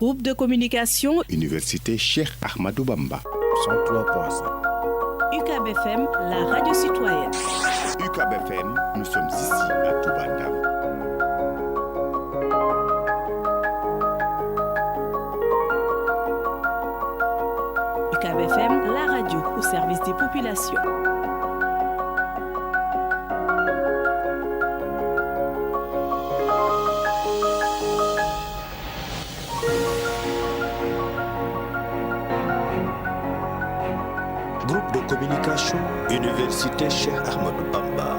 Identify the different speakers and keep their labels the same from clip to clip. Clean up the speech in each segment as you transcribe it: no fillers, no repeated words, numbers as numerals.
Speaker 1: Groupe de communication
Speaker 2: Université Cheikh Ahmadou Bamba.
Speaker 3: 103.5.
Speaker 1: UCAB FM, la radio citoyenne.
Speaker 2: UCAB FM, nous sommes ici à Touba Ndam.
Speaker 1: UCAB FM, la radio au service des populations.
Speaker 3: Groupe de communication Université Cheikh Ahmadou Bamba.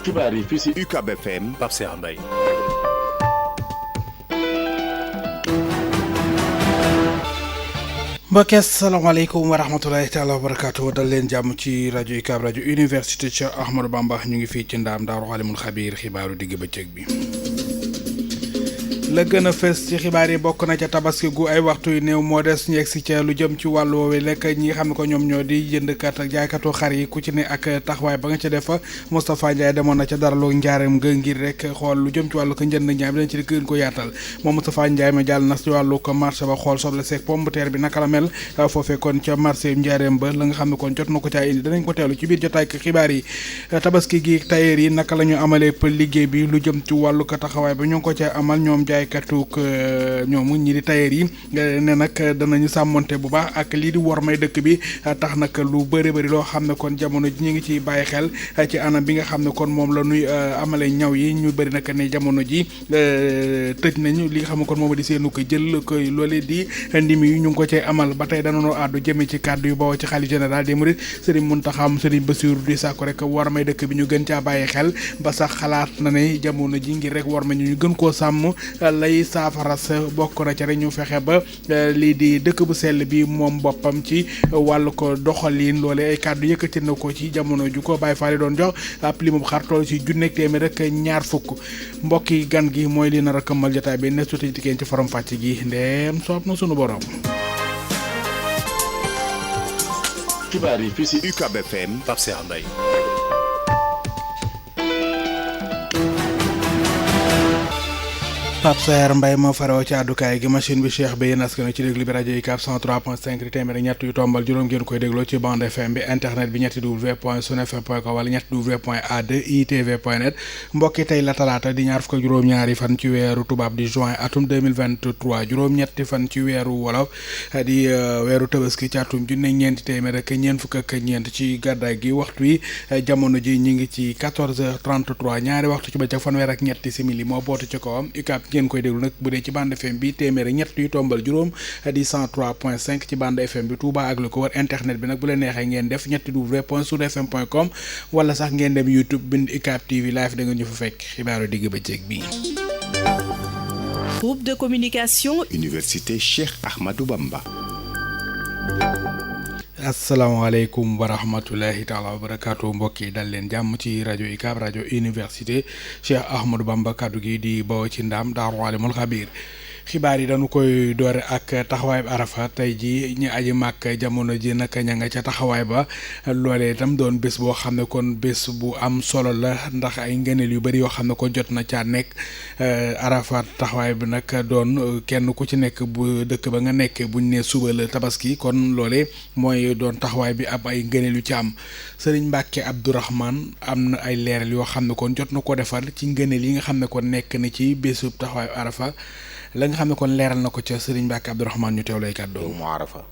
Speaker 2: xibaar yi fii ci UCAB FM.
Speaker 3: Pape Cheikh Mbaye.
Speaker 4: mbokk yi asalaamaaleykum wa rahmatulahi taala wa barakaatu dal leen jàmm ci rajo UCAB rajo Université Cheikh Ahmadou Bamba ñu ngi fii ci ndaam Daaru Alimul Xabiir xibaaru digg bëccëg bi. la gën a fës ci xibaar yi bokk na ca tabaski gu ay waxtu yu néew moo des ñu egsi ca lu jëm ci wàllu woowee lekk ñi nga xam ne ko ñoom ñoo di jëndkat ak jaaykatu xar yi ku ci ne ak taxawaay ba nga ca def Moustapha Ndiaye demoon na ca daralu njaareem nga ngir rek xool lu jëm ci wàllu ko njënd ñaar bi dañ ci gën ko yaatal moom Moustapha Ndiaye ma jàll na ci wàllu ko marché ba xool soble seeg pomme de terre bi naka la mel foofee kon ca marché njaareem ba la nga xam ne kon jot na ko caa indi danañ ko teelu ci biir jotaay ak xibaar yi tabaski gi tailleur yi naka la ñu amalee liggéey bi lu jëm ci wàllu ko taxawaay ba ñu ngi ko ca amal ñoom jaaykatu ñoom ñi di tailleur yi ne nag danañu sàmmonte bu baax ak lii di wor may dëkk bi tax nag lu bëri bëri loo xam ne kon jamono ji ñu ngi ciy bàyyi xel ci anam bi nga xam ne kon moom la ñuy amale ñaw yi ñu bëri nag ne jamono ji tëj nañu li nga xam ne kon moom di seenu ko jël ko loolee di ndimi yi ñu ngi ko cee amal ba tey danoonoo àddu jëmee ci kàddu yu bawoo ci xalifa général des mourides Serigne Mountakha Serigne Bassirou di sàkku rek war may dëkk bi ñu gën caa bàyyi xel ba sax xalaat na ne jamono ji ngir rek war ma ñu gën koo sàmm lay saafara sa bokk na ca rek ñu fexe ba lii di dëkk bu sell bi moom boppam ci wàllu ko doxalin loole ay kàddu yëkkati na ko ci jamono ju ko Baye Fall doon jox ab li mu xar toll ci junneeg téeméer rek ñaar fukk mbokki gan gi mooy li nar a këmmal jotaay bi ne suti dikkeen ci forom fàcc gi ndeem soob na sunu borom.
Speaker 2: xibaar yi fii ci UCAB FM.
Speaker 3: Pape Cheikh Mbaye.
Speaker 4: Pape Saer Mbaye moo faroo ci àddukaay gi machine bi Cheikh Beye naskano ci déglu bi rajo UCAB 103.5 di téeméer ñett yu tombal juróom ngeen koy dégloo ci bande FM bi internet bi ñetti w.sunfm.com wala ñetti w.a2itv.net mbokki tey la talaata di ñaar fukk ak juróom-ñaari fan ci weeru tubaab di juin atum 2023 juróom-ñetti fan ci weeru wolof di weeru tabaski ci atum junne ñeenti téeméer ak ñeent fukk ak ñeent ci gàddaay gi waxtu yi jamono ji ñu ngi ci 14h33 ñaari waxtu ci bëccëg fanweer ak ñetti simili moo bootu ci kawam UCAB ngeen koy déglu nag bu dee ci bande FM bi téeméeri ñett yu tombal juróom di 103.5 ci bande FM bi Touba ak lu ko war internet bi nag bu leen neexee ngeen def ñetti w.sudfm.com wala sax ngeen dem YouTube bind UCAB TV live da nga ñu fa fekk xibaaru digg bëccëg bi.
Speaker 1: Groupe de communication
Speaker 2: Université Cheikh Ahmadou Bamba.
Speaker 4: asalaamaaleykum wa rahmatulahi taala wa barakaatu mbokk yi dal leen jàmm ci rajo UCAB rajo Université Cheikh Ahmadou Bamba kaddu gi di bawoo ci ndaam Daaru Alimul Xabiir xibaar yi dañu koy doore ak taxawaay bi Arafa tey ji ñu aji màkk jamono ji naka ña nga ca taxawaay ba loolee itam doon bés boo xam ne kon bés bu am solo la ndax ay ngëneel yu bëri yoo xam ne kon jot na caa nekk Arafa taxawaay bi nag doon kenn ku ci nekk bu dëkk ba nga nekk buñ ne suba la tabaski kon loolee mooy doon taxawaay bi ab ay ngëneel yu ci am Sëriñ Mbàkke Abdourahmane am na ay leeral yoo xam ne kon jot na ko defar ci ngëneel yi nga xam ne kon nekk na ci bésub taxawaay Arafa la nga xam ne kon leeral na ko ca Sëriñ Mbàkke Abdourahmane ñu teew lay kàddu
Speaker 5: mu Arafa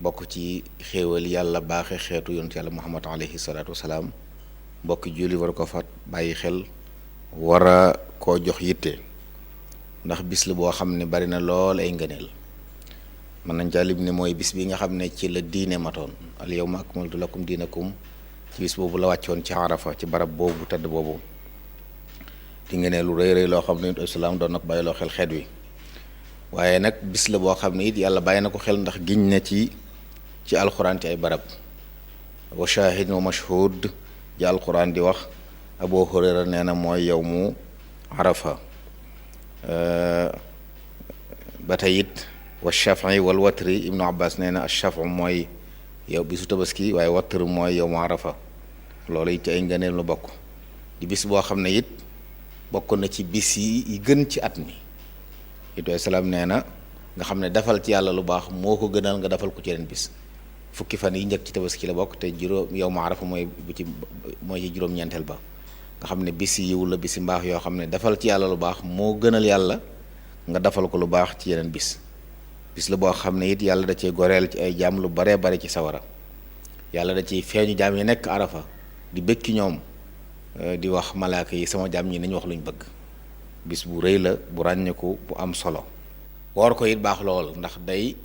Speaker 5: bokk ci xéewal yàlla baaxe xeetu yonent yàlla Muhammad alayhi salaatu wasalaam mbokki julli war ko fat bàyyi xel war a koo jox yitte ndax bis la boo xam ne bari na lool ay ngëneel mën nañ caa lim ne mooy bis bi nga xam ne ci la diine matoon al yawma akmaltu lakum diinakum ci bis boobu la wàccoon ci Arafa ci barab boobu tëdd boobu di ngëneel lu rëy rëy loo xam ne islaam doon na ko bàyyiloo xel xeet wi waaye nag bis la boo xam ne it yàlla bàyyi na ko xel ndax giñ na ci alxuraan ci ay barab wa shahid wa mashhud ji alxuraan di wax Abu Hurayra nee na mooy yawmu Arafa ba tey it wa shafi wal watri Ibnu Abbas nee na ash-shafu mooy yow bisu tabaski waaye watr mooy yawmu Arafa loolu it ci ay ngëneel lu bokk di bis boo xam ne it bokk na ci bis yi gën ci at mi it salaam nee na nga xam ne defal ci yàlla lu baax moo ko gënal nga defal ko ci yeneen bis fukki fan yi njëkk ci tabaski la bokk te juróom yow ma arafa mooy ci juróom-ñeenteel ba nga xam ne bis yiw la bisi mbaax yoo xam ne defal ci yàlla lu baax moo gënal yàlla nga defal ko lu baax ci yeneen bis la boo xam ne it yàlla da cee goreel ci ay jaam lu baree bari ci sawara yàlla da ciy feeñu jaam yi nekk arafa di bëkki ñoom di wax malaaka yi sama jaam ñi nañu wax luñ bëgg bis bu rëy la bu ràññeeku bu am solo woor ko it baax lool ndax day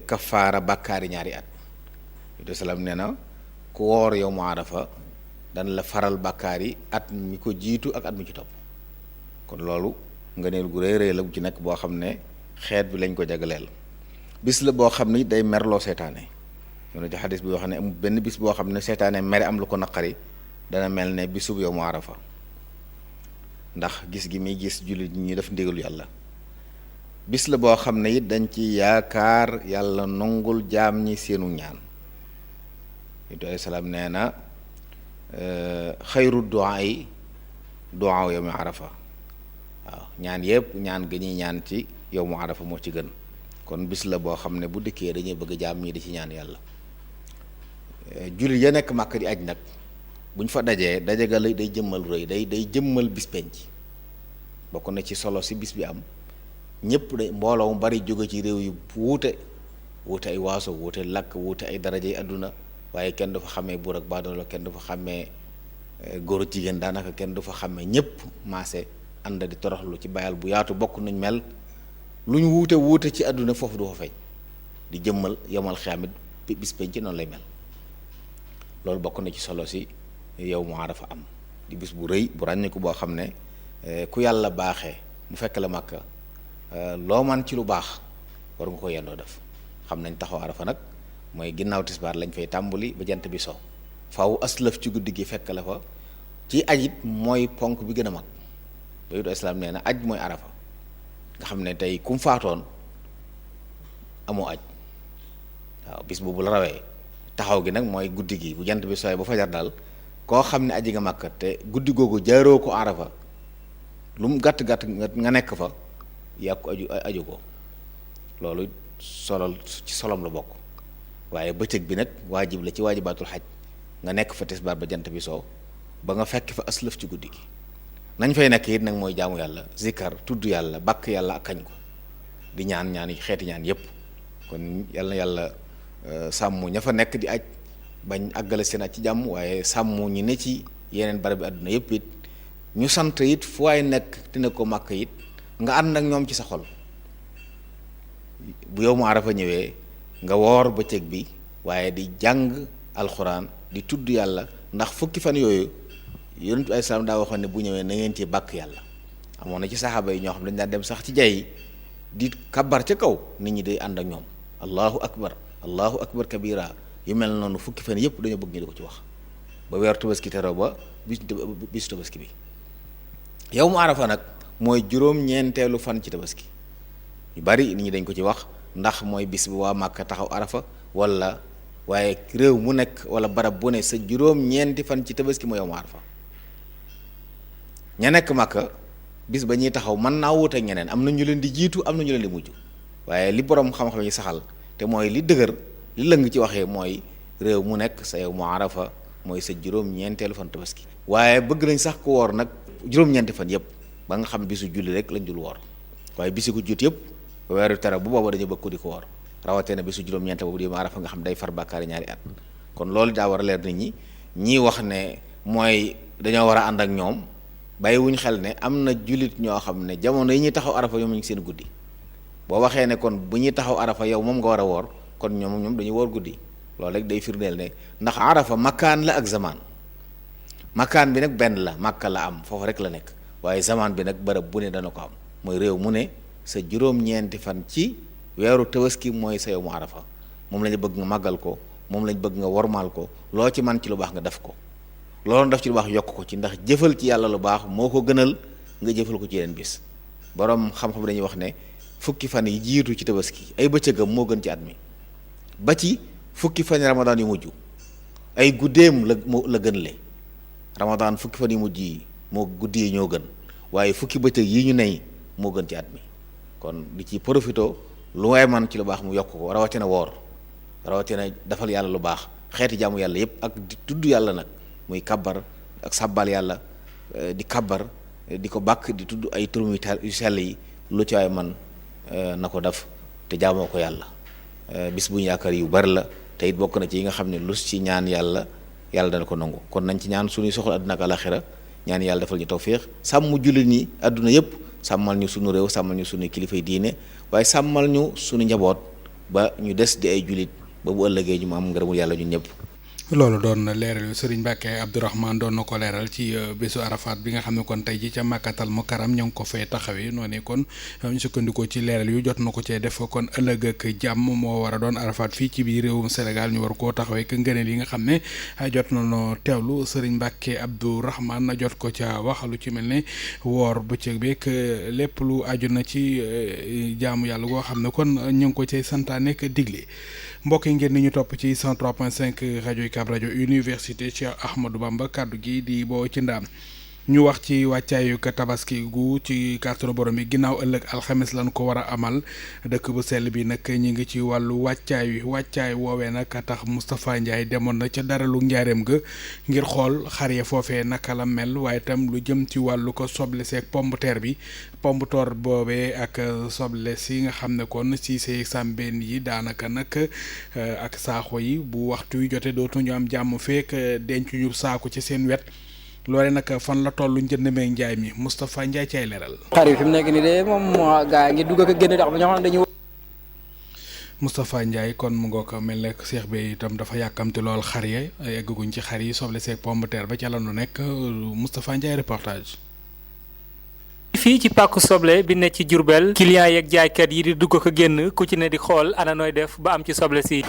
Speaker 5: kafaara bàkkaari ñaari at yu salaam nee na ku woor yow mu arafa dana la faral bàkkaar yi at mi ko jiitu ak at mi ci topp kon loolu nga neel gu rëy rëy la bu ci nekk boo xam ne xeet bi lañ ko jagleel bis la boo xam ne day merloo seetaane yoonu ci xadis bi yoo xam ne amul benn bis boo xam ne seetaane mere am lu ko naqari dana mel ne bisub yow mu arafa ndax gis gi muy gis jullit ñi def ndigalu yàlla bis la boo xam ne it dañ ci yaakaar yàlla nongul jaam ñi seenu ñaan itu alayhi salaam nee na xayru du'a yi du'a yawmi arafa waaw ñaan yëpp ñaan ga ñuy ñaan ci yow mu arafa moo ci gën kon bis la boo xam ne bu dikkee dañuy bëgg jaam ñi di ci ñaan yàlla jullit ya nekk màkk di aj nag buñ fa dajee daje ga day jëmmal rëy day jëmmal bis penc bokk na ci solo si bis bi am ñëpp de mbooloo mu bari jóge ci réew yu wuute ay waaso wuute lakk wuute ay daraja yi àdduna waaye kenn du fa xàmmee buur ak baadoolo kenn du fa xàmmee góor ak jigéen daanaka kenn du fa xàmmee ñëpp maase ànd di toroxlu ci bayal bu yaatu bokk nuñ mel lu ñu wuute ci àdduna foofu du fa feeñ di jëmmal yomal xiyaamit bis penc ci noonu lay mel loolu bokk na ci solo si yow mu arafa am di bis bu rëy bu ràññiku boo xam ne ku yàlla baaxee mu fekk la Makka loo man ci lu baax war nga ko yendoo def xam nañ taxaw arafa nag mooy ginnaaw tisbaar lañ fay tàmbali ba jant bi so faaw aslëf ci guddi gi fekk la fa ci aj it mooy ponk bi gën a mag ba yudu islaam nee na aj mooy arafa nga xam ne tey kum faatoon amoo aj waaw bis boobu la rawee taxaw gi nag mooy guddi gi bu jant bi sooy ba fajar daal koo xam ne aji nga Makka te guddi googu jaaroo ko arafa lu mu gàtt nga nekk fa yàgg ko aju ko loolu ci solom la bokk waaye bëccëg bi nag waajib la ci waajibaatul xaj nga nekk fa tisbaar ba jant bi soo ba nga fekk fa aslëf ci guddi gi nañ fay nekk it nag mooy jaamu yàlla zikkar tudd yàlla bàkk yàlla ak kañ ko di ñaan yi xeeti ñaan yépp kon yàlla sàmm ña fa nekk di aj bañ àggale seen aj ci jàmm waaye sàmm ñi ne ci yeneen barab bi àdduna yépp it ñu sant it fu waay nekk dina ko màkk it nga ànd ak ñoom ci sa xol bu yow mu arafa ñëwee nga woor bëccëg bi waaye di jàng alxuraan di tudd yàlla ndax fukki fan yooyu yonent bi alayhi salaam daa waxoon ne bu ñëwee na ngeen ci bàkk yàlla amoon na ci saxaaba yi ñoo xam dañ daan dem sax ci jay di kabar ca kaw nit ñi day ànd ak ñoom allahu akbar kabira yu mel noonu fukki fan yëpp dañoo bëgg ñu di ko ci wax ba weer tabaski teroo ba bisu tabaski bi yow mu arafa nag mooy juróom-ñeenteelu fan ci tabaski yu bari nit ñi dañ ko ci wax ndax mooy bis bu waa Màkka taxaw arafa wala waaye réew mu nekk wala barab bu ne sa juróom-ñeenti fan ci tabaski mooy yow mu arafa ña nekk Màkka bis ba ñuy taxaw mën naa wuute ak ñeneen am na ñu leen di jiitu am na ñu leen di mujj waaye li borom xam-xam yi saxal te mooy li dëgër li lëng ci waxee mooy réew mu nekk sa yow mu arafa mooy sa juróom-ñeenteelu fan tabaski waaye bëgg nañ sax ku woor nag juróom-ñeenti fan yëpp ba nga xam bisu julli rek lañ dul woor waaye bisi ko jut yëpp weeru tere bu booba dañu bëgg ko di ko woor rawatee na bisu juróom-ñeente boobu di mu arafa nga xam day far bàkkaari ñaari at kon loolu daa war a leer nit ñi ñii wax ne mooy dañoo war a ànd ak ñoom bàyyi wuñ xel ne am na jullit ñoo xam ne jamono yi ñuy taxaw arafa ñoom ñu ngi seen guddi boo waxee ne kon bu ñuy taxaw arafa yow moom nga war a woor kon ñoom dañuy woor guddi loolu rek day firndeel ne ndax arafa makaan la ak zamaan makaan bi nag benn la Makka la am foofu rek la nekk waaye zamaan bi nag bërëb bu ne dana ko am mooy réew mu ne sa juróom-ñeenti fan ci weeru tabaski mooy sa yow mu arafa moom lañu bëgg nga màggal ko moom lañ bëgg nga wormaal ko loo ci man ci lu baax nga def ko loolu def ci lu baax yokk ko ci ndax jëfal ci yàlla lu baax moo ko gënal nga jëfal ko ci yeneen bis borom xam-xam dañuy wax ne fukki fan yi jiitu ci tabaski ay bëccëgam moo gën ci at mi ba ci fukki fan ramadaan yu mujj ay guddeem la gën le Ramadan fukki fan yi mujj yi moo guddi yi ñoo gën waaye fukki bëccëg yi ñu ney moo gën ci at mi kon di ci profito lu waay man ci lu baax mu yokk ko rawatina woor rawatina defal yàlla lu baax xeeti jaamu yàlla yépp ak di tudd yàlla nag muy kabbar ak sabbal yàlla di kabbar di ko bàkk di tudd ay turum yu sell yi lu ci waay man na ko def te jaamoo ko yàlla bis bu ñu yaakaar yu bari la te it bokk na ci yi nga xam ne lu ci ñaan yàlla dana ko nangu kon nañ ci ñaan suñuy soxla àdduna ak alaxira ñaan yàlla defal ñu tawfiix sàmm jullit ñi àdduna yépp sàmmal ñu suñu réew sàmmal ñu suñu kilifay diine waaye sàmmal ñu suñu njaboot ba ñu des di ay jullit ba bu ëllëgee ñu mu am ngërëmul yàlla ñun ñëpp.
Speaker 4: loolu doon leeral Serigne Mbacké Abdourahmane doon na ko leeral ci bésu Arafat bi nga xam ne kon tey ji ca Makkatal Mukarram ñoo ngi ko fay taxawee noonu kon ñu sukkandikoo ci leeral yu jot na ko cee def kon ëllëg ak jàmm moo war a doon Arafat fii ci biir réewum Sénégal ñu war koo taxawee ak ngëneel yi nga xam ne jot na noo teewlu Serigne Mbacké Abdourahmane jot ko ca wax lu ci mel ne woor bëccëg beeg lépp lu aju na ci jaamu yàlla goo xam ne kon ñu ngi ko cay santaane ak digle mbokk yi ngeen ni ñu topp ci 103.5 rajo UCAB rajo université Cheikh Ahmadou Bamba kaddu gi di boo ci ndaam ñu wax ci wàccaayu tabaski gu ci kàttanu borom yi ginnaaw ëllëg alxames lañ ko war a amal dëkk bu sell bi nag ñi ngi ci wàllu wàccaay woowee nag tax Moustapha Ndiaye demoon na ca daralu njaareem ga ngir xool xar ya foofee naka la mel waaye itam lu jëm ci wàllu ko soble seeg pomme de terre bi pomme de terre boobee ak soble si nga xam ne kon si see sàmbeen yi daanaka nag ak saako yi bu waxtu yu jotee dootuñu am jàmm fekk denc ñu saako ci seen wet. loole nag fan la tollu njënd meeg njaay mi Moustapha Ndiaye cay leeral.
Speaker 6: xar yi fi mu nekk nii de moom gaa ngi dugg ak a génn dax ba ñoo xam ne dañuy.
Speaker 4: Moustapha Ndiaye kon mu ngoo ko mel ne Cheikh bi itam dafa yàkkamti lool xar ya egguñ ci xar yi soble seeg pomme de terre ba ca la nu nekk Moustapha Ndiaye reportage.
Speaker 7: fii ci pàkku soble bi ne ci Diourbel clients yeeg jaaykat yi di dugg ak a génn ku ci ne di xool ana nooy def ba am ci soble si.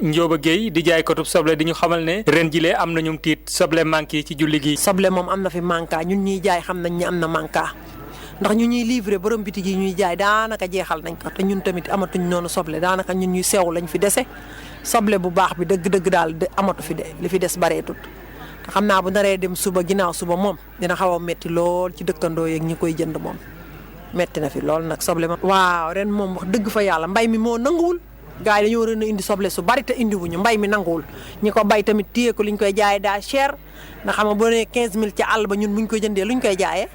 Speaker 7: Njóoba Guèye di jaay kotub soble di ñu xamal ne ren jilee am nañu tiit soble manqué ci julli gi.
Speaker 8: soble moom am na fi manqué ñun ñuy jaay xam nañ ne am na manqué ndax ñu ñuy livré borom bitig yi ñuy jaay daanaka jeexal nañ ko te ñun tamit amatuñ noonu soble daanaka ñun ñuy sew lañ fi dese soble bu baax bi dëgg-dëgg daal amatu fi de li fi des bareetut te xam naa bu naree dem suba ginnaaw suba moom dina xaw a métti lool ci dëkkandoo yeeg ñi koy jënd moom métti na fi lool nag soble ma. waaw ren moom wax dëgg fa yàlla mbay mi moo nanguwul. gaa yi dañoo war a indi soble su bari te indiwuñu mbay mi nanguwul ñi ko bay tamit téye ko li ñu koy jaayee daa cher nga xam nga boo nee 15000 ci àll ba ñun buñ koy jëndee luñ koy jaayee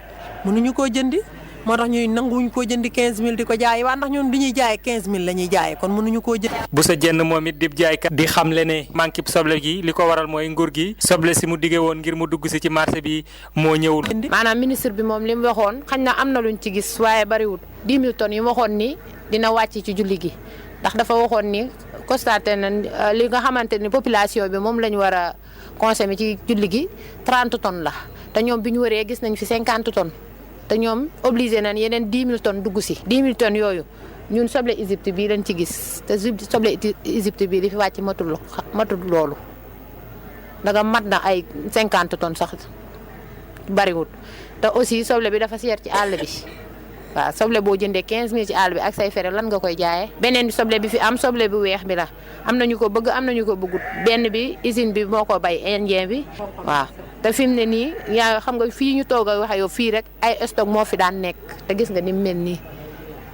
Speaker 8: mënuñu koo jëndi moo tax ñuy nanguwuñ koo jëndi 15000 di ko jaayee waa ndax ñun du ñuy jaayee 15000 la ñuy jaayee kon mënuñu koo jënd.
Speaker 7: bu sa jenn moom it di jaaykat di xamle ne manqué soble gi li ko waral mooy nguur gi soble si mu diggee woon ngir mu dugg si ci marché bi moo ñëwul.
Speaker 9: maanaam ministre bi moom li mu waxoon xañ na am na luñ ci gis waaye bariwul 10 000 tonnes yi mu waxoon ni dina wàcc ci julli gi ndax dafa waxoon ni constaté na li nga xamante ni population bi moom la ñu war a consommer ci julli gi 30 tonnes la te ñoom bi ñu waree gis nañ fi 50 tonnes te ñoom obligé nañ yeneen 10 000 tonnes dugg si 10 000 tonnes yooyu ñun soble Égypte bii lañ ci gis te soble Égypte bii li fi wàcc matul loolu daga mat na ay 50 tonnes sax bariwul te aussi soble bi dafa seer ci àll bi. waaw soble boo jëndee 15000 ci àll bi ak say fere lan nga koy jaayee beneen bi soble bi fi am soble bu weex bi la am nañu ko bëgg am nañu ko bëggut benn bi usine bi moo ko bay indien bi waaw te fi mu ne nii yaa xam nga fii ñu toog a wax yow fii rek ay stock moo fi daan nekk te gis nga ni mu mel nii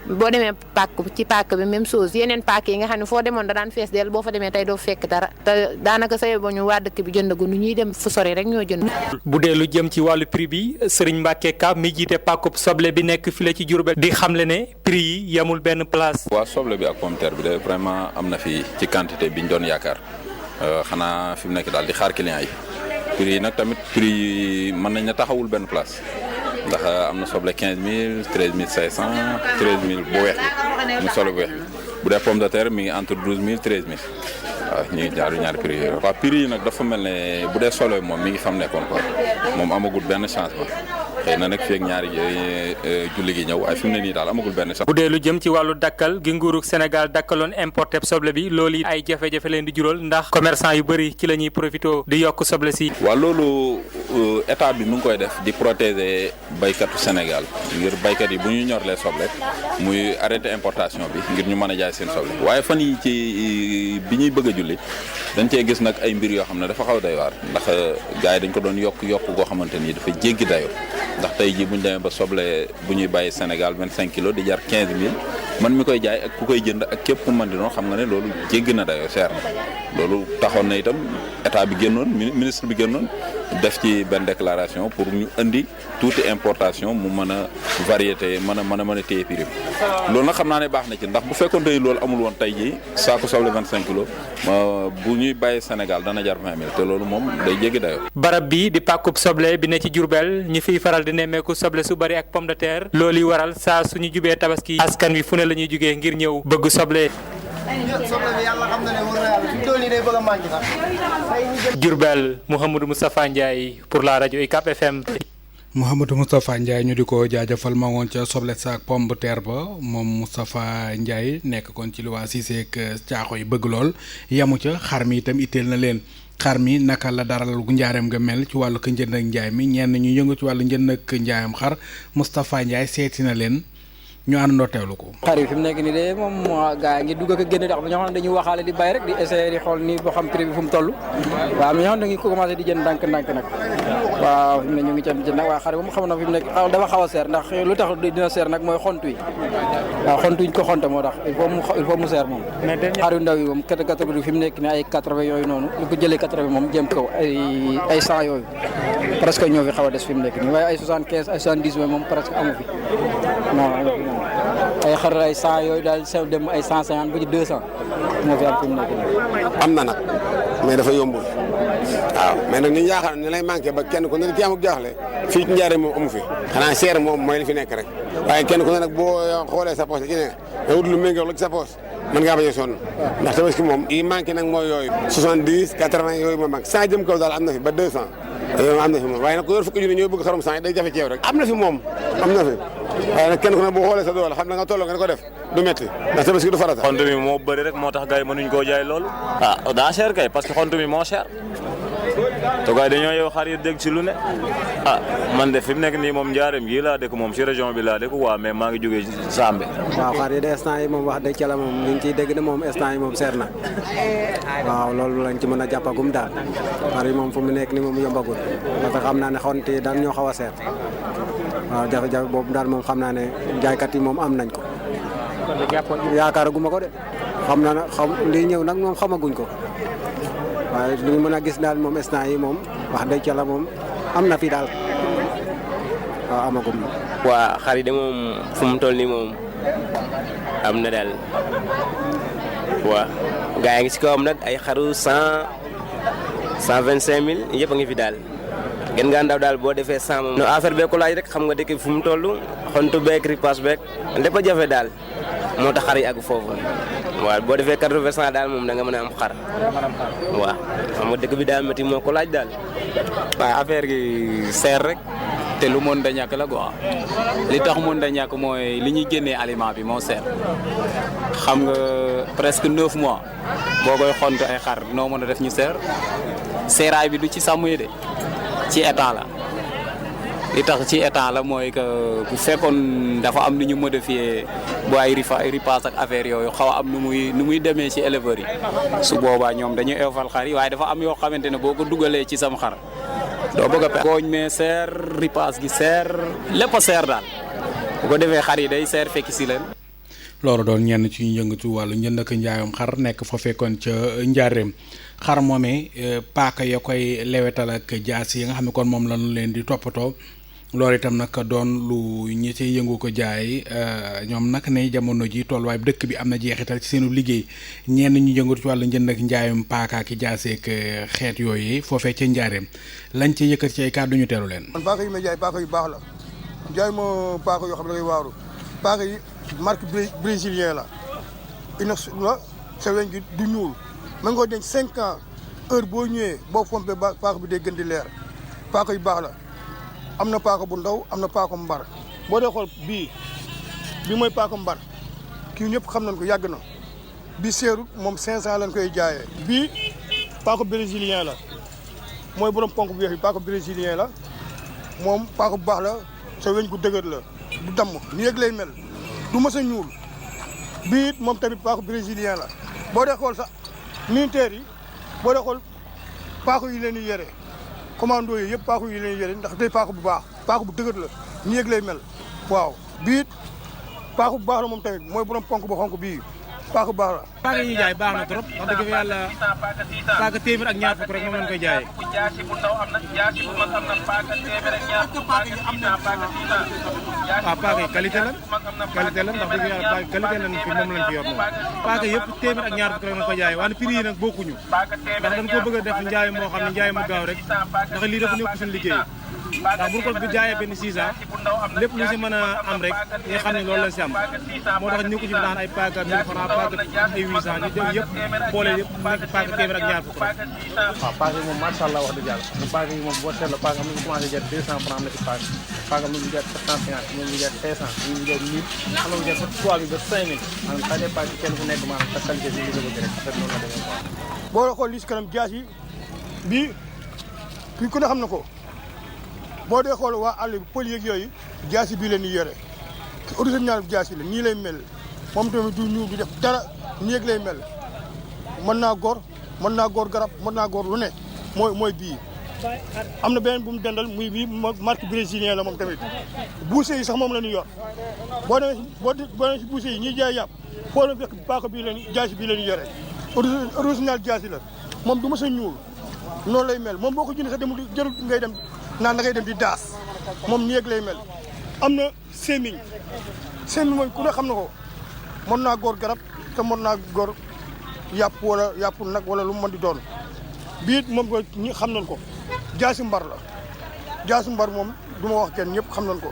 Speaker 9: boo demee pàkk bi même chose yeneen pàkk yi nga xam ne foo demoon da daan fees del boo fa demee tey doo fekk dara te daanaka say ba ñu waa dëkk bi jënd gu nu ñuy dem fu sori rek ñoo jënd.
Speaker 7: bu dee lu jëm ci wàllu prix bi Serigne Mbacké Ka mi jiite pàkkub soble bi nekk fii la ci Diourbel di xamle ne prix yi yamul benn place.
Speaker 10: waa soble bi ak pomme de terre bi de vraiment am na fi ci quantité bi ñu doon yaakaar xanaa fi mu nekk daal di xaar client yi prix yi nag tamit prix yi mën nañ na taxawul benn place. ndax am na soble 15000 13500 13000 bu weex bi mu soble bu weex bi bu dee pomme de terre mi ngi entre 12000 13000 waaw ñu ngi ñaari prix yooyu. waaw prix yi nag dafa mel ne bu dee soble moom mi ngi fam nekkoon quoi moom amagul benn changement xëy na nag fii ak ñaari julli gi ñëw waaye fi mu ne nii daal amagul benn changement.
Speaker 7: bu dee lu jëm ci wàllu dakkal gi nguurug Sénégal dakkaloon importé soble bi loolu ay jafe-jafe leen di jural ndax commerçant yu bëri ci la ñuy profité di yokk soble si.
Speaker 10: waaw loolu état bi mu ngi koy def di protéger baykatu Sénégal ngir baykat yi bu ñu ñorlee soble muy arrêté importation bi ngir ñu mën a jaay seen soble waaye fan yi ci bi ñuy bëgg a julli dañ cee gis nag ay mbir yoo xam ne dafa xaw doy waar ndax gars yi dañ ko doon yokk goo xamante ni dafa jéggi dayoo ndax tey jii bu ñu demee ba soble bu ñuy bàyyi Sénégal 25 kilos di jar 15000 man mi koy jaay ak ku koy jënd ak képp ku mën di noonu xam nga ne loolu jéggi na dayoo seer na loolu taxoon na itam état bi génnoon ministre bi génnoon def ci benn déclaration pour ñu indi tuuti importation mu mën a variété mën a téye prix bi loolu nag xam naa ne baax na ci ndax bu fekkoon tey loolu amul woon tey jii saako soble 25 kilos bu ñuy bàyyi Sénégal dana jar 20000 te loolu moom day jéggi dayoo.
Speaker 7: barab bi di pàkkub soble bi ne ci Diourbel ñi fiy faral di nemmeeku soble su bari ak pomme de terre loolu yi waral saa suñu jubee tabaski askan wi fu ne la ñuy jugee ngir ñëw bëgg soble. Diourbel Mouhamadou Moustapha Ndiaye pour la rajo UCAB FM.
Speaker 4: Mouhamadou Moustapha Ndiaye ñu di ko jaajëfal ma ngoon ca soble saak pomme de terre ba moom Moustapha Ndiaye nekk kon ci lu waa Cissé ak caaxo yi bëgg lool yamu ca xar mi itam itteel na leen xar mi naka la daral gu njaareem nga mel ci wàllu ko njënd ak njaay mi ñenn ñu yëngu ci wàllu njënd ak njaayam xar Moustapha Ndiaye seeti na leen ñu àndandoo teewlu ko.
Speaker 6: xar yi fi mu nekk nii de moom gaa ngi dugg ak génn ndax ñoo xam ne dañuy waxaale di bay rek di essayer di xool nii boo xam prix bi fu mu toll waaw ñoo xam ne dañuy commencé di jënd ndànk-ndànk nag waaw fi mu ne ñu ngi ca jënd nag waaye xar yi moom xam na fi mu nekk dafa xaw a seer ndax lu tax dina seer nag mooy xont yi waaw xont yi ñu ko xonte moo tax il faut mu seer moom xar yu ndaw yi moom catégorie fi mu nekk nii ay 80 yooyu noonu lu ko jëlee 80 moom jëm kaw ay 100 yooyu presque ñoo fi xaw a des fi mu nekk nii waaye ay 75 ay 70 moom presque amu fi non ay xar ay 100 yooyu daal sew dem ay 150 ba ci 200 moo fi am fi mu nekk nii.
Speaker 11: am na nag mais dafa yombul waaw mais nag ñu yaakaar ne lay manqué ba kenn ku ne ki amuk jaaxle fii ci Njaaréem moom amu fi xanaa seer moom mooy li fi nekk rek waaye kenn ku ne nag boo xoolee sa poche ci ne nga wut lu méngoo la ci sa poche mën ngaa bañ a sonn ndax tabaski moom yi manqué nag mooy yooyu 70 80 yooyu ma manqué 100 jëm kaw daal am na fi ba 200 yooyu am na fi moom waaye nag ku yor fukki junni ñooy bëgg xarum 100 day jafe ci yow rek am na fi moom am na fi waaye nag kenn ku ne boo xoolee sa doole xam na nga tolloo nga ko def du métti ndax tabaski du farata.
Speaker 12: xont mi moo bëri rek moo tax gars yi mënuñ koo jaay loolu. ah daa cher kay parce que xont mi moo cher te gars yi dañoo yow xar yi dégg ci lu ne ah man de fi mu nekk nii moom njaareem gii laa dëkk moom ci région bi laa dëkk waa mais maa ngi jógee Sambe.
Speaker 13: waaw xar yi de instant yi moom wax dëgg yàlla moom ñu ngi ciy dégg ne moom instant yi moom seer na waaw loolu lañ ci mën a jàppagum daal xar yi moom fu mu nekk nii moom yombagul parce que xam naa ne xont yi daal ñoo xaw a seer waaw jafe-jafe boobu daal moom xam naa ne jaaykat yi moom am nañ ko yaakaaraguma ko de xam naa ne lii ñëw nag moom xamaguñ ko waaye li ñu mën a gis daal moom instant yi moom wax dëgg yàlla moom am na fi daal waaw amagum na.
Speaker 14: waa xar yi de moom fu mu toll nii moom am na daal waa gaa yi ngi si kawam nag ay xaru 125 000 yëpp a ngi fi daal. gën ngaa ndaw daal boo defee 100 moom. no affaire bee ko laaj rek xam nga dëkk bi fu mu toll xontu beeg ripaas beeg lépp a jafe daal moo tax xar yi àgg foofu waaw boo defee 80% daal moom da nga mën a am xar waaw xam nga dëkk bi daal métti moo ko laaj daal.
Speaker 15: waaye affaire gi seer rek te lu mën da ñàkk la quoi li tax mën da ñàkk mooy li ñuy génnee aliment bi moo seer xam nga presque 9 mois boo koy xont ay xar noo mën a def ñu seeraay bi du ci sàmm yi de. ci état la li tax ci état la mooy que bu fekkoon dafa am nu ñu modifié bu ay ripaas ak affaire yooyu xaw a am nu muy demee ci éleveurs yi su boobaa ñoom dañuy eefal xar yi waaye dafa am yoo xamante ne boo ko dugalee ci sam xar doo bëgg a gooñ mais seer ripaas gi seer lépp a seer daal bu ko defee xar yi day seer fekk si leen.
Speaker 4: loolu doon ñenn ci ñu yëngatu wàllu njënd ak njaayam xar nekk fa fekkoon ca njaareem xar moomee paaka ya koy lewetal ak jaas yi nga xam ne kon moom lañu leen di toppatoo loolu itam nag doon lu ñi ci yëngu ko jaay ñoom nag ne jamono ji tolluwaay dëkk bi am na jeexital ci seenu liggéey ñenn ñu yëngatu ci wàllu njënd ak njaayam paaka ak jaas ak xeet yooyu foofee ca njaareem lañ ci yëkkat ci ay kàddu ñu teelu leen.
Speaker 16: man paaka yi may jaay paaka yu baax la jaay ma paaka yoo xam ne da ngay waaru paaka yi marque brésilien la inox la sa weñ gi du ñuul mën nga denc 5 ans heure boo ñëwee boo pompé paaka bi day gën di leer paaka yu baax la am na paaka bu ndaw am na paaka mbar boo dee xool bii mooy paaka mbar kii ñëpp xam nañ ko yàgg na bii seerut moom 500 lañ koy jaayee bii paaka brésilien la mooy borom ponk bu weex bi paaka brésilien la moom paaka bu baax la sa weñ gu dëgër la du damm nii rek lay mel du mës a ñuul bii it moom tamit paaka brésilien la boo dee xool sax militaire yi boo dee xool paaka yi leen di yore commando yi yëpp paaka yi leen di yore ndax day paaka bu baax paaka bu dëgër la nii rek lay mel waaw bii it paaka bu baax la moom tamit mooy borom ponk bu xonk bii paaka bu baax la.
Speaker 17: paaka yi ñuy jaay baax na trop wax dëgg fa yàlla paaka téeméer ak ñaar fukk rek moom lañ koy jaayee. waaw paaka yi qualité la ndax dëgg yàlla qualité lañ fi moom lañ fi yor moom paaka yëpp téeméer ak ñaar fukk rek lañ koy jaayee waaye prix yi nag bokkuñu ndax dañ ko bëgg a def njaay moo xam ne njaay mu gaaw rek ndax lii dafa nekk suñu liggéey ndax bu ñu ko jaayee benn 600 lépp lu si mën a am rek nga xam ne loolu lañ si am moo tax ñu ko ci daan ay paaka 1000 francs paaka ay 800 ñu def yëpp boole yëpp nekk paaka téeméer ak ñaar fukk rek.
Speaker 18: waaw paaka yi moom macha allah wax dëgg yàlla paaka yi moom boo seetloo paaka am na ñu commencé jar 200 francs am na ci paaka am na ñu jar 750 ñu ngi jar 500 ñu ngi jar 1000 am na ñu jar 3000 ba 5000 maanaam ça dépend ci kenn ku nekk maanaam sa qualité bi nga bëgg rek affaire noonu la demee quoi.
Speaker 16: boo xool lii si kanam jaas yi bii kii ku ne xam na ko boo dee xool waa àll bi pël yeeg yooyu jaasi bii leen di yore original jaasi la nii lay mel moom tamit du ñuul du def dara nii rek lay mel mën naa góor garab mën naa góor lu ne mooy bii. am na beneen bu mu dendal muy bii marque brésilien la moom tamit buuse yi sax moom la ñu yor boo demee si buuse yi ñuy jaay yàpp foo la fekk paaka bii leen jaasi bii leen yore original jaasi la moom du ma sa ñuul noonu lay mel moom boo ko jëndee sax demul jarul ngay dem naan da ngay dem di daas moom nii rek lay mel. am na sémiñ mooy ku ne xam na ko mën naa góor garab te mën naa góor yàpp wala yàpp nag wala lu mu mën di doon bii it moom ko ñi xam nañ ko jaasi mbar la jaasi mbar moom du ma wax kenn ñëpp xam nañ ko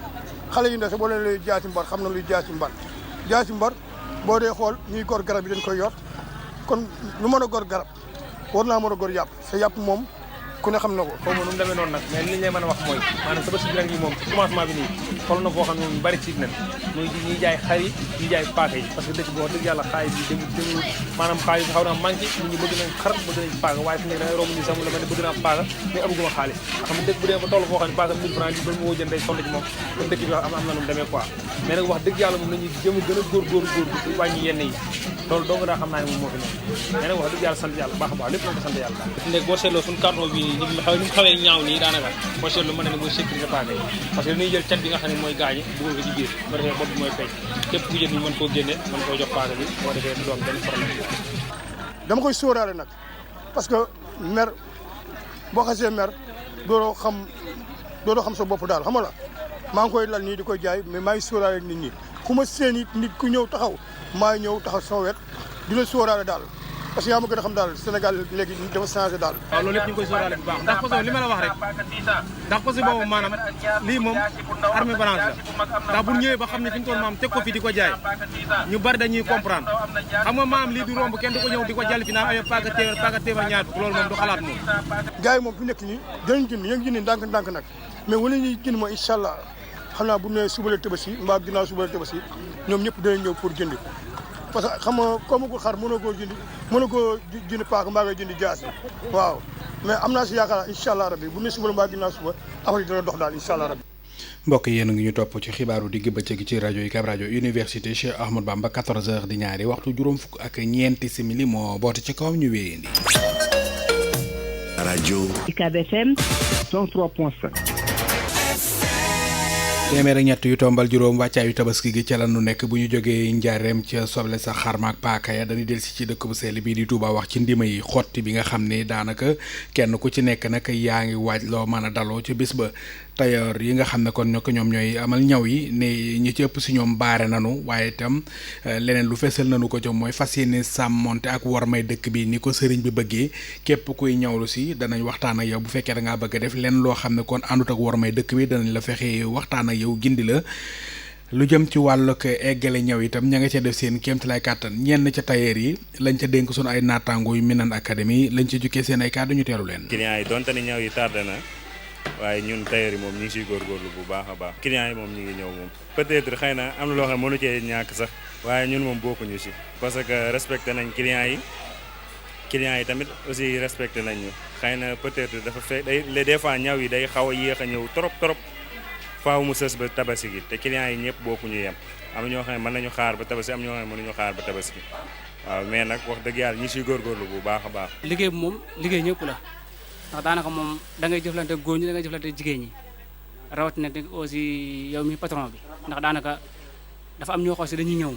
Speaker 16: xale yi ndax sax boo leen lay jaasi mbar xam na luy jaasi mbar boo dee xool ñuy góor garab yi dañ koy yor kon lu mën a góor garab war naa mën a góor yàpp sa yàpp moom ku ne xam na ko.
Speaker 18: xaw ma nu mu demee noonu nag mais li ñu lay mën a wax mooy maanaam Tabaski bi nag yi moom ci commencement bi nii xool na foo xam ne moom ñu bëri ci nañ muy ñuy jaay xar yi ñuy jaay paaka yi parce que dëkk bi wax dëgg yàlla xaalis bi demul maanaam xaalis bi xaw naa manqué nit ñi bëgg nañ xar bëgg nañ paaka waaye fi nekk da ngay romb ñu sax la ma ne bëgg naa paaka mais amuguma xaalis xam nga dëkk bu dee ba toll foo xam ne paaka 1000 francs ba mu woo jënd day sonn ci moom kon dëkk bi am na nu mu demee quoi mais nag wax dëgg yàlla moom nañu jëm gën a góorgóorlu wàññi yenn yi loolu dong daa xam naa ne moom moo fi nekk mais nag wax dëgg yàlla sant yàlla baax a baax lépp nañ ko sant yàlla fi nekk boo seetloo suñu carton bi ni mu xawee ñaaw nii daanaka boo seetlu mën na ne mooy sécurité paaka yi parce que dañuy jël cat bi nga xam ne mooy gaañe dugal ko ci biir ba defee bopp bi mooy feeñ képp ku jël ñu mën koo génne mën koo jox paaka bi boo defee du doon benn problème.
Speaker 16: dama koy sóoraale nag parce que mer boo xasee mer doodoo xam sa bopp daal xam nga la maa ngi koy lal nii di koy jaay mais maa ngi sóoraale nit ñi ku ma seen it nit ku ñëw taxaw maa ñëw taxaw sama wet di la sóoraale daal parce que yaa ma gën a xam daal Sénégal léegi dafa changé daal.
Speaker 17: waaw loolu yëpp ñu ngi koy sóoraale bu baax ndax parce que li ma la wax rek ndax parce que boobu maanaam lii moom armée balance la ndax bu ñëwee ba xam ne fi ñu toll maam teg ko fi di ko jaay ñu bari dañuy comprendre xam nga maam lii du romb kenn di ko ñëw di ko jàll fi naan ay paaka téeméer ñaar loolu moom du xalaat moom.
Speaker 16: gars yi moom fi nekk nii danañ jënd yéen jënd ndànk nag mais wala ñuy jënd mooy incha allah xam naa bu ne suba la Tabaski mbaa ginnaaw suba la Tabaski ñoom ñëpp danañ ñëw pour jënd parce que xam nga comme ko xar mënoo koo jënd paaka mbaa ngay jënd jaasi waaw mais am naa si yaakaar incha allah rabbi bu ne suba la mbaa ginnaaw suba affaire yi dana dox daal incha allah rabbi.
Speaker 4: mbokk yéen a ngi ñu topp ci xibaaru digg bëccëg ci rajo UCAB rajo université Cheikh Ahmadou Bamba 14h di ñaari waxtu juróom fukk ak ñeenti simili moo boote ci kawam ñu wéyandi.
Speaker 2: rajo
Speaker 1: UCAB FM
Speaker 2: 103.5.
Speaker 4: téeméer ak ñett yu tombal juróom wàccaayu tabaski gi ca la nu nekk bu ñu jógee njaareem ca soble sa xarma ak paaka ya dañuy delsi ci dëkk bu sell bii di Touba wax ci ndima yi xotti bi nga xam ne daanaka kenn ku ci nekk nag yaa ngi waaj loo mën a daloo ca bis ba tailleur yi nga xam ne kon ñoom ñooy amal ñaw yi ne ñi ci ëpp si ñoom baare nanu waaye itam leneen lu fesal nanu ko ca mooy fas yéene sàmmonte ak war may dëkk bi ni ko sëriñ bi bëggee képp kuy ñawlu si danañ waxtaan ak yow bu fekkee da ngaa bëgg a def leen loo xam ne kon àndut ak war may dëkk bi danañ la fexe waxtaan ak yow gindi la lu jëm ci wàllug eggale ñëw itam ña nga ca def seen kéemtalaay kàttan ñenn ca tailleur yi lañ ca dénk sunu ay naataango yu Minane Académie lañ ca jukkee seen ay kàddu ñu teelu leen.
Speaker 19: clients yi donte ne ñëw yi tardé na waaye ñun tailleur yi moom ñu ngi siy góorgóorlu bu baax a baax clients yi moom ñu ngi ñëw moom peut-être xëy na am na loo xam ne mënu cee ñàkk sax waaye ñun moom bokkuñu si parce que respecté nañ clients yi clients yi tamit aussi respecté nañ ñu xëy na peut-être dafa fekk day des fois ñaw yi day xaw a yéex a ñëw trop faaw mu sës ba tabaski gi te clients yi ñëpp bokkuñu yem am ñoo xam ne mën nañu xaar ba tabaski am ñoo xam ne mënuñu xaar ba tabaski waaw mais nag wax dëgg yàlla ñi siy góorgóorlu bu baax a baax.
Speaker 20: liggéey bi moom liggéey ñëpp la ndax daanaka moom da ngay jëflante góor ñi da ngay jëflante jigéen ñi rawatina aussi yow mi patron bi ndax daanaka dafa am ñoo xam si dañuy ñëw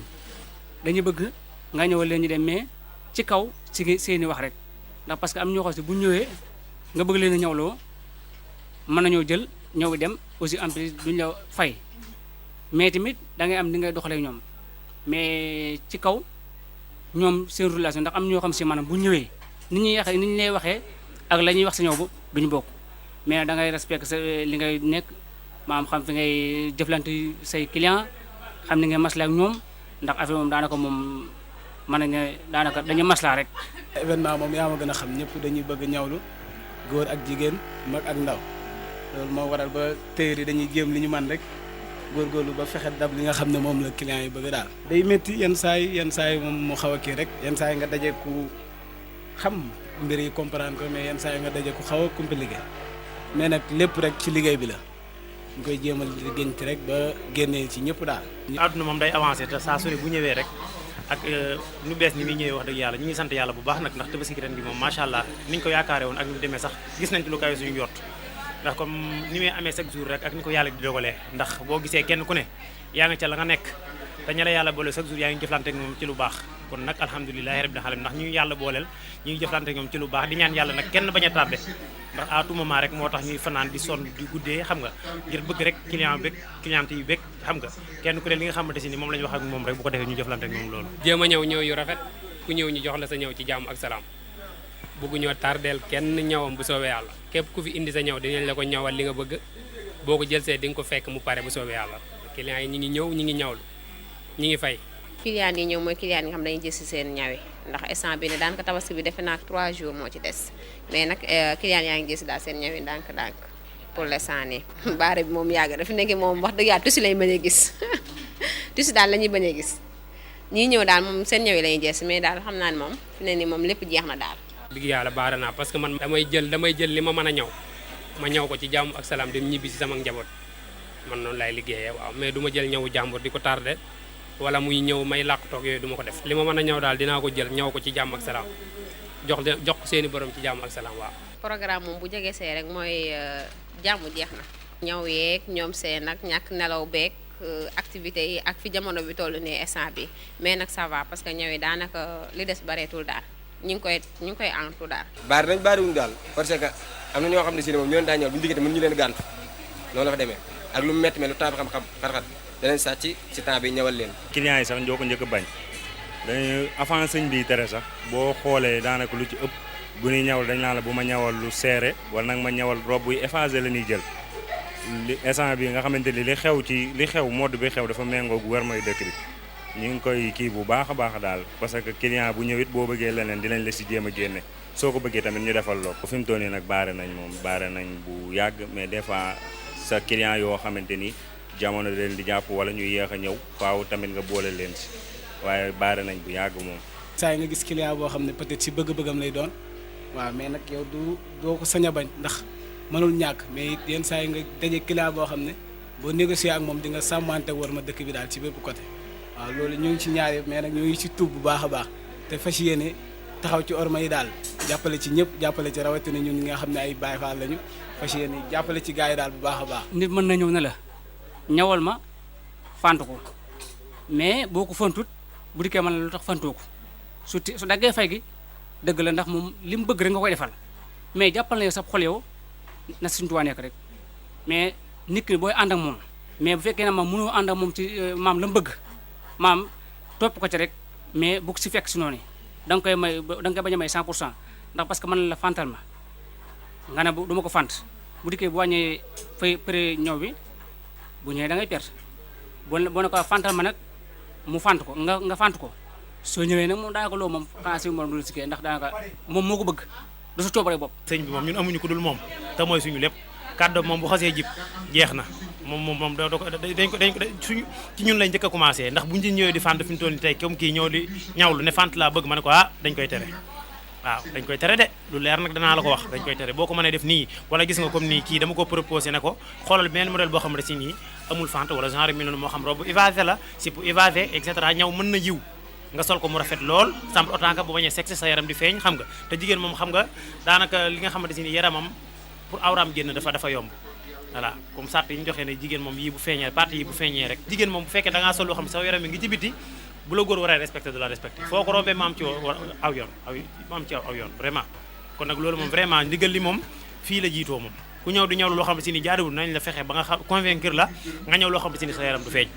Speaker 20: dañuy bëgg nga ñëwal leen ñu dem mais ci kaw si seeni wax rek ndax parce que am ñoo xam si bu ñëwee nga bëgg leen a ñawloo mën nañoo jël ñëw dem aussi en plus duñ la fay mais tamit da ngay am ni ngay doxalee ñoom mais ci kaw ñoom seen relation ndax am ñoo xam si maanaam bu ñëwee ni ñu lay waxee ak la ñuy wax si ñëw ba duñu bokk mais da ngay respecté sa li ngay nekk maanaam xam fi ngay jëflante say client xam ni ngay maslaa ak ñoom ndax affaire moom daanaka moom mën nañ ne daanaka dañuy maslaa rek.
Speaker 21: événement moom yaa ma gën a xam ñëpp dañuy bëgg ñawlu góor ak jigéen mag ak ndaw loolu moo waral ba téer yi dañuy jéem li ñu man rek góorgóorlu ba fexe dab li nga xam ne moom la client yi bëgg daal. day métti yenn saa yi moom mu xaw a kii rek yenn saa yi nga daje ku xam mbir yi comprendre ko mais yenn saa yi nga daje ku xaw a compliqué mais nag lépp rek ci liggéey bi la ñu koy jéemal liggéey ci rek ba génnee ci ñëpp daal.
Speaker 18: àdduna moom day avancé te saa su ne bu ñëwee rek ak nu bees ni muy ñëwee wax dëgg yàlla ñu ngi sant yàlla bu baax nag ndax tabaski ren gi moom macha allah niñ ko yaakaare woon ak ni demee sax gis nañ ci lu kawe suñu yort ndax comme ni muy amee chaque jour rek ak ni ko yàlla di dogalee ndax boo gisee kenn ku ne yaa nga ca la nga nekk te ña la yàlla boole chaque jour yaa ngi jëflante ak moom ci lu baax kon nag alhamdulilahi rabbil alamin ndax ñu yàlla booleel ñu ngi jëflante ak ñoom ci lu baax di ñaan yàlla nag kenn bañ a tardé ndax à tout moment rek moo tax ñuy fanaan di sonn di guddee xam nga ngir bëgg rek client yi bëgg xam nga kenn ku ne li nga xamante si ni moom la ñu wax ak moom rek bu ko defee ñu jëflante ak moom loolu
Speaker 22: jéem a ñëw yu rafet ku ñëw ñu jox la sa ñëw ci jàmm ak salaam bëgguñoo tardeel kenn ñëwam bu soobee yàlla képp ku fi indi sa ñëw dinañ la ko ñëwal li nga bëgg boo ko jël see di nga ko fekk mu pare bu soobee yàlla client yi ñi ngi ñëw ñi ngi ñawlu ñi ngi fay.
Speaker 23: client yi ñëw mooy client yi nga xam dañuy jël si seen ñawe ndax instant bi ne daanaka tabaski bi defe naa 3 jours moo ci des mais nag client yaa ngi jël si daal seen ñawe ndànk pour l'instant nii baare bi moom yàgg dafa nekk moom wax dëgg yàlla tusi lañ bañ a gis tusi daal la ñuy bañ a gis ñii ñëw daal moom seen ñawe lañuy jël si mais daal xam naa ne moom fi ne nii moom lépp jeex na daal.
Speaker 22: digg yàlla baare naa parce que man damay jël li ma mën a ñëw ma ñëw ko ci jàmm ak salaam dem ñibbi si sama njaboot man noonu laay liggéeyee waaw mais du ma jël ñëwu jàmbur di ko tardé wala muy ñëw may làq toog yooyu du ma ko def li ma mën a ñëw daal dinaa ko jël ñëw ko ci jàmm ak salaam jox ko seeni borom ci jàmm ak salaam waaw.
Speaker 23: programme moom bu jege see rek mooy jàmm jeex na. ñëw yeeg ñoom seen nag ñàkk nelaw beeg activités yi ak fi jamono bi toll nii instant bi mais nag ça va parce que ñëw yi daanaka li des bareetul daal ñu ngi koy antu daal.
Speaker 14: baariwuñu daal parce que am na ñoo xam ne si ne moom ñu leen daa ñëw bu ñu diggante mën ñu leen gàntu noonu la fa demee ak lu mu métti lu temps bi xam-xam xat-xat danañ sàcc ci temps bi ñëwal leen.
Speaker 19: clients yi sax ñoo ko njëkk a bañ dañu avant sëñ bi tere sax boo xoolee daanaka lu ci ëpp bu ñuy ñawal dañ naan la bu ma ñawal lu seere wala nag ma ñawal robe buy effacé la ñuy jël li instant bi nga xamante ni li xew mode bi xew dafa méngoo gu war mooy dëkk bi ñu ngi koy kii bu baax a baax daal parce que client bu ñëwit boo bëggee leneen dinañ la si jéem a génne soo ko bëggee tamit ñu defal loo ko fi mu toll nii nag baare nañ bu yàgg mais des fois sa client yoo xamante ni jamono leen di jàpp wala ñuy yéex a ñëw faaw tamit nga boole leen si waaye baare nañ bu yàgg moom.
Speaker 21: saa yi nga gis client boo xam ne peut-être si bëgg-bëggam lay doon waaw mais nag yow doo ko sañ a bañ ndax mënul ñàkk mais it yenn saa yi nga daje client boo xam ne boo négocier ak moom di nga sàmmante war ma dëkk bi daal ci bépp côté waaw loolu ñu ngi ci ñaar yëpp mais nag ñu ngi ci tuub bu baax a baax te fas yéene taxaw ci orma yi daal jàppale ci ñëpp jàppale ci rawatina ñun ñi nga xam ne ay Baay Faal lañu fas yéene jàppale ci gars yi daal bu baax a baax.
Speaker 20: nit mën na ñëw ne la ñawal ma fant ko mais boo ko fantut bu dikkee mën la lu tax fantoo ko su daggee fay gi dëgg la ndax moom li mu bëgg rek nga koy defal mais jàppal na yow sa xol yow na Sëñ Tuubaa nekk rek mais nit ki booy ànd ak moom mais bu fekkee ne maam mënoo ànd ak moom ci maam la mu bëgg maam topp ko ci rek mais bu ko si fekk si noonu da nga koy bañ a may 100% ndax parce que mën la fantal ma nga ne du ma ko fant bu dikkee bu wàññee fay pré ñëw bi bu ñëwee da ngay perte boo ne ko fantal ma nag mu fant ko nga fant ko soo ñëwee nag moom daanaka loolu moom xanaa si moom du si kii ndax daanaka moom moo ko bëgg du sa coobare bopp.
Speaker 18: sëñ bi moom ñun amuñu ko dul moom te mooy suñu lépp kàddu moom bu xasee jib jeex na moom dañ ko suñu ci ñun lañ njëkk a commencé ndax buñu ci ñëwee di fant fi mu toll nii tey comme kii ñëw di ñawlu ne fant laa bëgg ma ne ko dañ koy tere waaw dañ koy tere de lu leer nag danaa la ko wax dañ koy tere boo ko mënee def nii wala gis nga comme nii kii dama ko proposé ne ko xoolal benn modèle boo xam ne si nii amul fente wala genre mi noonu moo xam robe évasé la si pour évasé et cetera ñaw mën na yiw nga sol ko mu rafet lool semble autant que bu bañee sexe sa yaram di feeñ xam nga te jigéen moom xam nga daanaka li nga xamante si ni yaramam pour awraam génn dafa yomb voilà comme sart yi ñu joxee ne jigéen moom yii bu feeñee partie yi bu feeñee rek jigéen moom bu fekkee da ngaa sol loo xam ne sa yaram mi ngi ci biti bu la góor waree respecté de la respecté foo ko rombee ma am ci aw yoon vraiment kon nag loolu moom vraiment ndigal li moom fii la jiitoo moom ku ñëw di ñëw loo xam ne si ni jaarewul nañ la fexe ba nga xam convaincre la nga ñëw loo xam ne si ni sa yaram du feeñ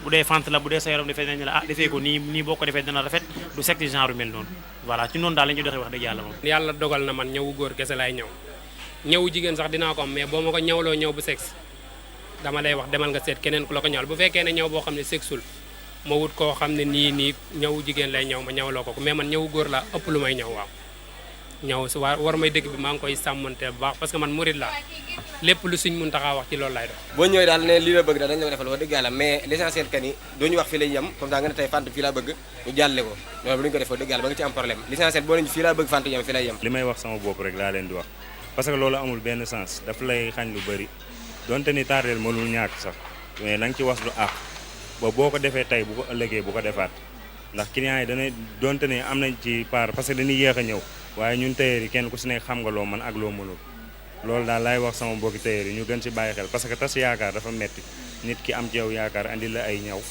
Speaker 18: bu dee fente la bu dee sa yaram du feeñ nañ la defee ko nii boo ko defee dina rafet du secte genre mel noonu voilà ci noonu daal la ñuy doxee wax dëgg yàlla moom
Speaker 22: yàlla dogal na man ñëwu góor kese laay ñëwu jigéen sax dinaa ko am mais boo ma ko ñëwloo ñëw bu sexe dama lay wax demal nga seet keneen ku la ko ñëwal bu fekkee ne ñëw boo xam ne sexul ma wut koo xam ne nii ñëwu jigéen lay ñëw ma ñëwloo ko mais man ñëwu góor laa ëpp lu may ñëw waaw ñëw si war may dëkk bi maa ngi koy sàmmante bu baax parce que man murid laa lépp lu suñ mun taxaa wax ci loolu lay dox
Speaker 14: boo ñëwee daal ne lii la bëgg daal dañ la defal wax dëgg yàlla mais l'essentiel que ni dooñu wax fii lay yem comme ça nga ne tey fant fii laa bëgg ñu jàlle ko loolu bu duñu ko def wax dëgg yàlla ba nga ci am problème l'essentiel boo nañu fii laa bëgg fant yem fii lay yem
Speaker 19: li may wax sama bopp rek laa leen di wax parce que loolu amul benn sens daf lay xañ lu bëri donte ni tardeel mënul ñàkk sax mais na nga ci was lu àq ba boo ko defee tey bu ko ëllëgee bu ko defaat ndax clients yi dana donte ne am nañ ci part parce que dañuy yéex a ñëw waaye ñun tailleur yi kenn ku si nekk xam nga loo man ak loo mënul loolu daal laay wax sama mbokki tailleur yi ñu gën si bàyyi xel parce que tas yaakaar dafa metti nit ki am ci yow yaakaar andi la ay ñaw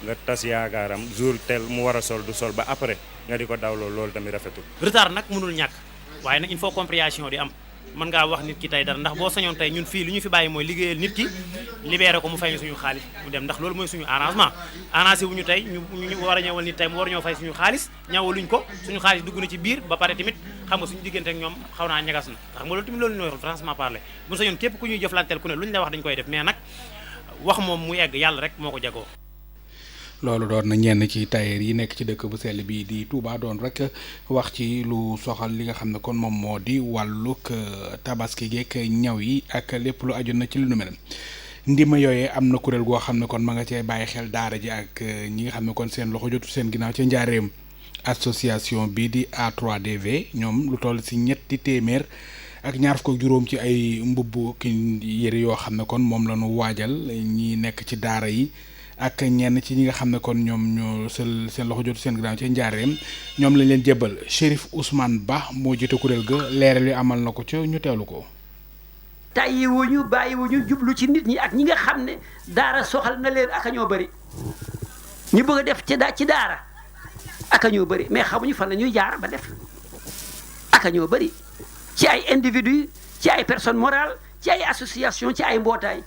Speaker 19: nga tas yaakaaram jour tel mu war a sol du sol ba après nga di ko dawloo loolu tamit rafetul.
Speaker 18: retard nag mënul ñàkk waaye nag il faut compréhension di am mën ngaa wax nit ki tey dara ndax boo sañoon tey ñun fii li ñu fi bàyyi mooy liggéeyal nit ki libéré ko mu fay ñu suñu xaalis mu dem ndax loolu mooy suñu arrangement arrangé wuñu tey ñu war a ñëwal nit tey mu war a ñëw fay suñu xaalis ñawaluñ ko suñu xaalis dugg na ci biir ba pare tamit xam nga suñu diggante ak ñoom xaw naa ñagas na ndax nga loolu tamit loolu ñooy franchement parler bu sañoon képp ku ñuy jëflanteel ku ne lu ñu la wax dañ koy def mais nag wax moom mu egg yàlla rek moo ko jagoo.
Speaker 4: loolu doon na ñenn ci tailleur yi nekk ci dëkk bu sell bii di Touba doon rek wax ci lu soxal li nga xam ne kon moom moo di wàllug tabaski geek ñaw yi ak lépp lu aju na ci lu nu mel ndima yooyee am na kuréel goo xam ne kon ma nga cee bàyyi xel daara ji ak ñi nga xam ne kon seen loxo jotu seen ginnaaw ca njaareem association bii di A3DV ñoom lu toll si ñetti téeméer ak ñaar fukk ak juróom ci ay mbubb ki yëre yoo xam ne kon moom la ñu waajal ñi nekk ci daara yi ak ñenn ci ñi nga xam ne kon ñoom ñoo seen loxo jotu seen ginnaaw ca njaareem ñoom lañ leen jébbal Chérif Ousmane Ba moo jiite kuréel ga leeral yu amal na ko ca ñu teewlu ko.
Speaker 3: tàyyiwuñu bàyyiwuñu jublu ci nit ñi ak ñi nga xam ne daara soxal na leen ak a ñoo bëri ñu bëgg a def ci daara ak a ñoo bëri mais xamuñu fan la ñuy jaar ba def ak a ñoo bëri ci ay individu ci ay personnes morales ci ay association ci ay mbootaay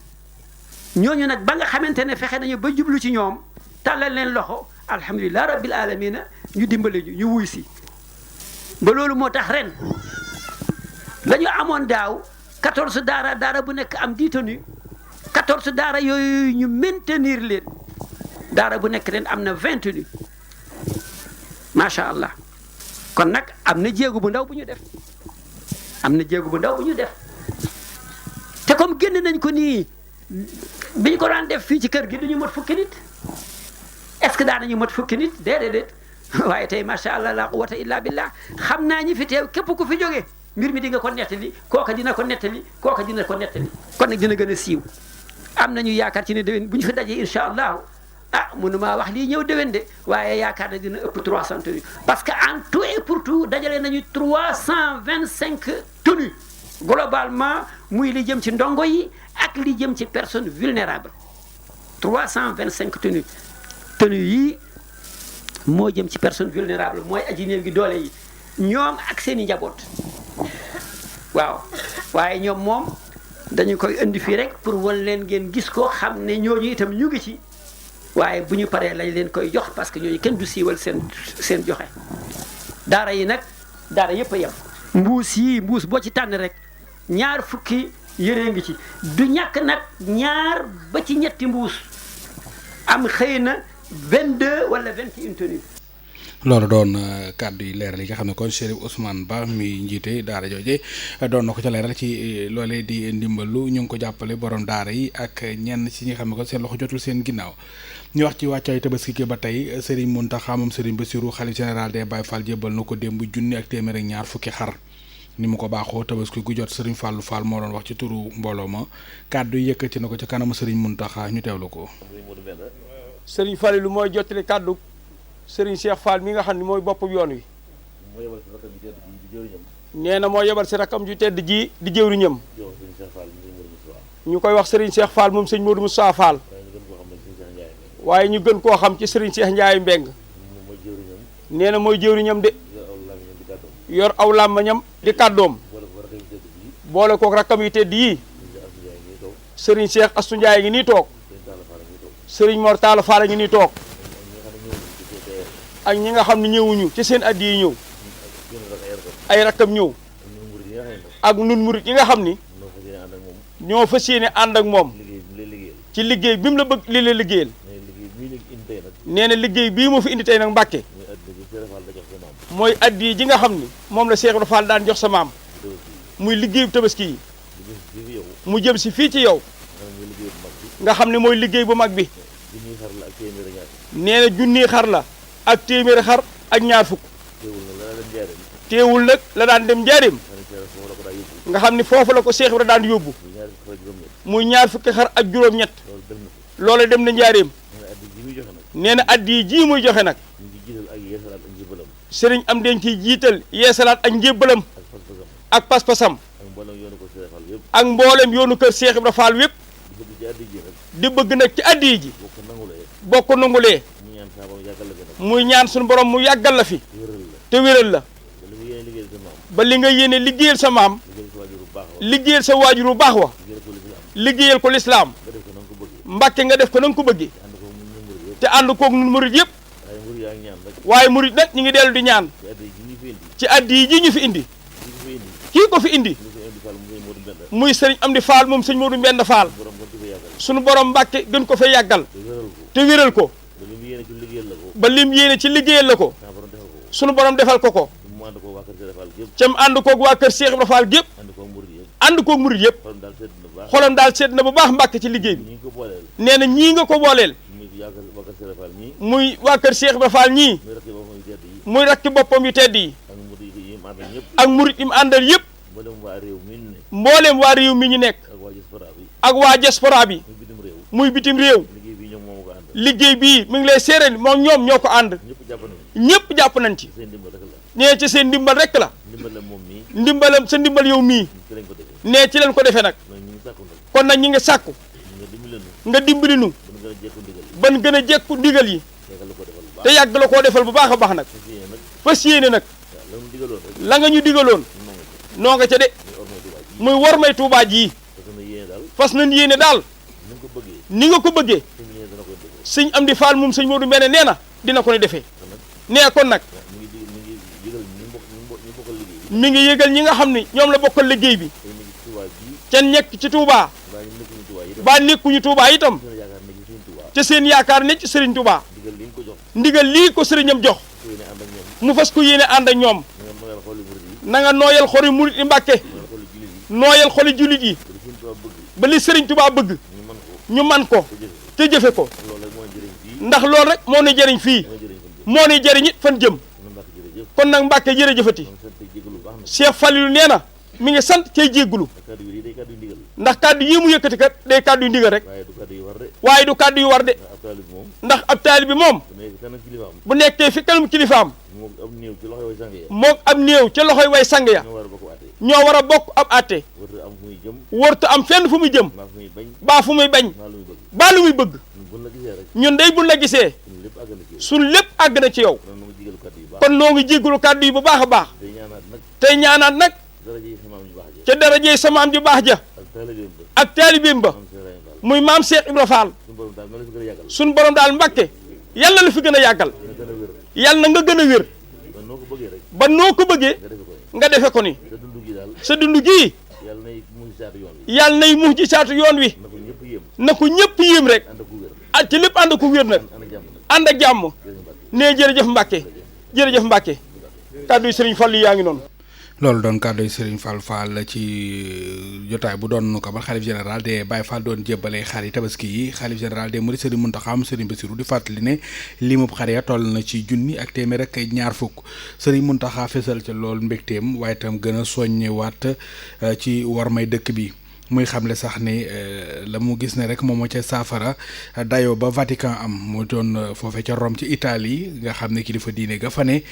Speaker 3: ñooñu nag ba nga xamante ne fexe nañu ba jublu ci ñoom tàllal leen loxo alhamdulilah rabbil alamina ñu dimbale ñu wuy si ba loolu moo tax ren la ñu amoon daaw 14 daara bu nekk am 10 tenues 14 daara yooyu ñu maintenir leen daara bu nekk ren am na 20 tenues macha allah kon nag am na jéego bu ndaw bu ñu def te comme génn nañ ko nii bi ñu ko daan def fii ci kër gi duñu mat fukki nit est-ce que daan nañu mat fukki nit déedéet waaye tey macha allah la quwwata illa billah xam naa ñi fi teew képp ku fi jógee mbir mi di nga ko nettali kooka dina ko nettali kooka dina ko nettali kon nag dina gën a siiw am nañu yaakaar ci ne déwén bu ñu fi dajee incha allah mënumaa wax lii ñëw déwén de waaye yaakaar na dina ëpp 300 tenues parce que en tout et pour tout dajale nañu 325 tenues globalement muy li jëm ci ndongo yi ak li jëm ci personnes vulnérables 325 tenues yi moo jëm ci personnes vulnérables mooy aji néew gi doole yi ñoom ak seen i njaboot waaw waaye ñoom moom dañu koy indi fii rek pour wan leen ngeen gis ko xam ne ñooñu itam ñu ngi ci waaye bu ñu paree lañ leen koy jox parce que ñooñu kenn du siiwal seen joxe daara yi nag daara yëpp a yem mbuus boo ci tànn rek ñaar fukki yëree ngi ci du ñàkk nag ñaar ba ci ñetti mbuus am xëy na 22 wala 21 tenues
Speaker 4: loolu doon kàddu yi leeral yi nga xam ne kon Chérif Ousmane Ba mi njiite daara jooje doon na ko ca leeral ci loolee di ndimbalu ñu ngi ko jàppale borom daara yi ak ñenn ci ñi nga xam ne kon seen loxo jotul seen ginnaaw. ñu wax ci wàccaay tabaski gi ba tey Serigne Mountakha moom Serigne Bassirou xalif général des Baye Fall jébbal na ko démb junni ak téeméer ak ñaar fukki xar ni mu ko baaxoo tabaski gu jot Serigne Fallou Fall moo doon wax ci turu mbooloo ma kàddu yi yëkkati na ko ca kanamu Serigne Mountakha ñu teewlu ko.
Speaker 5: Serigne Fallou mooy jottali kàddu Serigne Cheikh Fall mi nga xam ne mooy boppu yoon wi nee na moo yebal si rakam ju tedd ji di jëwriñam ñu koy wax Serigne Cheikh Fall moom sëñ Modou Moussa Fall waaye ñu gën koo xam ci Serigne Cheikh Ndiaye Mbeng nee na mooy jëwriñam de yor aw làmmañam di kàddoom boole kook rakkam yi tedd yii Serigne Cheikh Astou Ndiaye ngi nii toog Serigne Mor Talla Fall ngi nii toog ak ñi nga xam ne ñëwuñu ci seen addi yi ñëw ay rakkam ñëw ak nun murit yi nga xam ni ñoo fas yéene ànd ak moom ci liggéey bi mu la bëgg li la liggéeyal nee na liggéey bii mu fi indi tey nag Mbàkke mooy addi ji nga xam ni moom la Cheikh Ibra Fall daan jox sa maam muy liggéeyu tabaski yi mu jëm si fii ci yow nga xam ne mooy liggéey bu mag bi nee na junni xar la ak téeméeri xar ak ñaar fukk teewul nag la daan dem njaareem nga xam ni foofu la ko Cheikh Ibra daan yóbbu muy ñaar fukki xar ak juróom-ñett loola dem na njaareem nee na addi ji muy joxe nag sëriñ am den ciy jiital yeesalaat ak njébbalam ak pas-pasam ak mboolem yoonu kër Cheikh Ibra Fall wépp di bëgg nag ci addi ji bokk nangulee muy ñaan suñu borom mu yàggal la fi te wéral la ba li nga yéene liggéeyal sa maam liggéeyal sa waajur bu baax wa liggéeyal ko lislaam Mbàkke nga def ko na nga ko bëggee te ànd koog nun murit yëpp waaye murit nag ñu ngi dellu di ñaan ci addi yi ji ñu fi indi kii ko fi indi muy sëriñ Amdi Fall moom sëñ Modou Mbend Fall sunu borom Mbàkke gën ko fa yàggal te wéral ko ba lim yéene ci liggéeyal la ko sunu borom defal ko ko cam ànd koog waa kër Cheikh Ibra Fall gépp ànd koog murit yëpp xolam daal sedd na bu baax Mbàkke ci liggéey bi nee na ñii nga ko booleel muy waa kër Cheikh Ibra Fall ñii muy rakki boppam yu tedd yi ak murit yi mu àndal yëpp mbooleem waa réew mi ñu nekk ak waa diaspora bi muy bitim réew liggéey bii mi ngi lay séeréel moom ñoom ñoo ko ànd ñëpp jàpp nañ ci nee ci seen ndimbal rek la ndimbalam sa ndimbal yow mii nee ci leen ko defee nag kon nag ñi nga sàkku nga dimbali nu ban gën a jekku ndigal yi te yàgg la koo defal bu baax a baax nag fas yéene nag la nga ñu digaloon noo nga ca de muy war may Tuubaa ji fas nañ yéene daal ni nga ko bëggee sëñ Amdi Fall moom sëñ Modou Mbene nee na dina ko ne defee nee kon nag mi ngi yëgal ñi nga xam ni ñoom la bokkal liggéey bi ca nekk ci Touba ba nekkuñu Touba itam ca seen yaakaar ne ci Serigne Touba ndigal lii ko sëriñam jox mu fas ko yéene ànd ak ñoom na nga nooyal xori murit yi Mbàkke nooyal xoli jullit yi ba li Serigne Touba bëgg ñu man ko te jëfe ko ndax loolu rek moo ne jëriñ fii moo ne jëriñ it fan jëm kon nag Mbàkke jërëjëfati Cheikh Falilou nee na mi ngi sant cay jéggulu ndax kàddu yi mu yëkkati kat day kàddu yu ndigal rek waaye du kàddu yu war de ndax ab taalibe bi moom bu nekkee fi kanam kilifaam moog ab néew ca loxoy way sang ya ñoo war a bokk ab àtte warta am fenn fu muy jëm baa fu muy bañ baa lu muy bëgg ñun day buñ la gisee suñ lépp àgg na ci yow kon noo ngi jéggalu kàddu yi bu baax a baax tey ñaanaat nag ca darajey sa maam ju baax ja ak taalibeem ba muy maam Cheikh Ibra Fall suñ borom daal Mbàkke yàlla la fi gën a yàggal yàlla na nga gën a wér ba noo ko bëggee nga defe ko ni sa dund gii yàlla nay muux ci saatu yoon wi na ko ñëpp yéem rek ak ci lépp ànd ko wér nag ànd ak jàmm nee jërëjëf Mbàkke jërëjëf Mbacke kàddu yi Serigne Fallou yaa ngi noonu.
Speaker 4: loolu doon kàddu yi Serigne Fall Fall ci jotaay bu doon ko ba xalif général de Baye Fall doon jébbale xar yi tabaski yi xalif général de Mouride Serigne Mountakha Serigne Bassirou di fàttali ne limub xar ya toll na ci junni ak téeméer ak ñaar fukk Serigne Mountakha fesal ca loolu mbégteem waaye itam gën a soññewaat ci warmay dëkk bi. muy xamle sax ne la mu gis ne rek moom moo ca saafara dayoo ba Vatican am mu doon foofe ca Rome ci Italie nga xam ne kilifa diine ga fa ne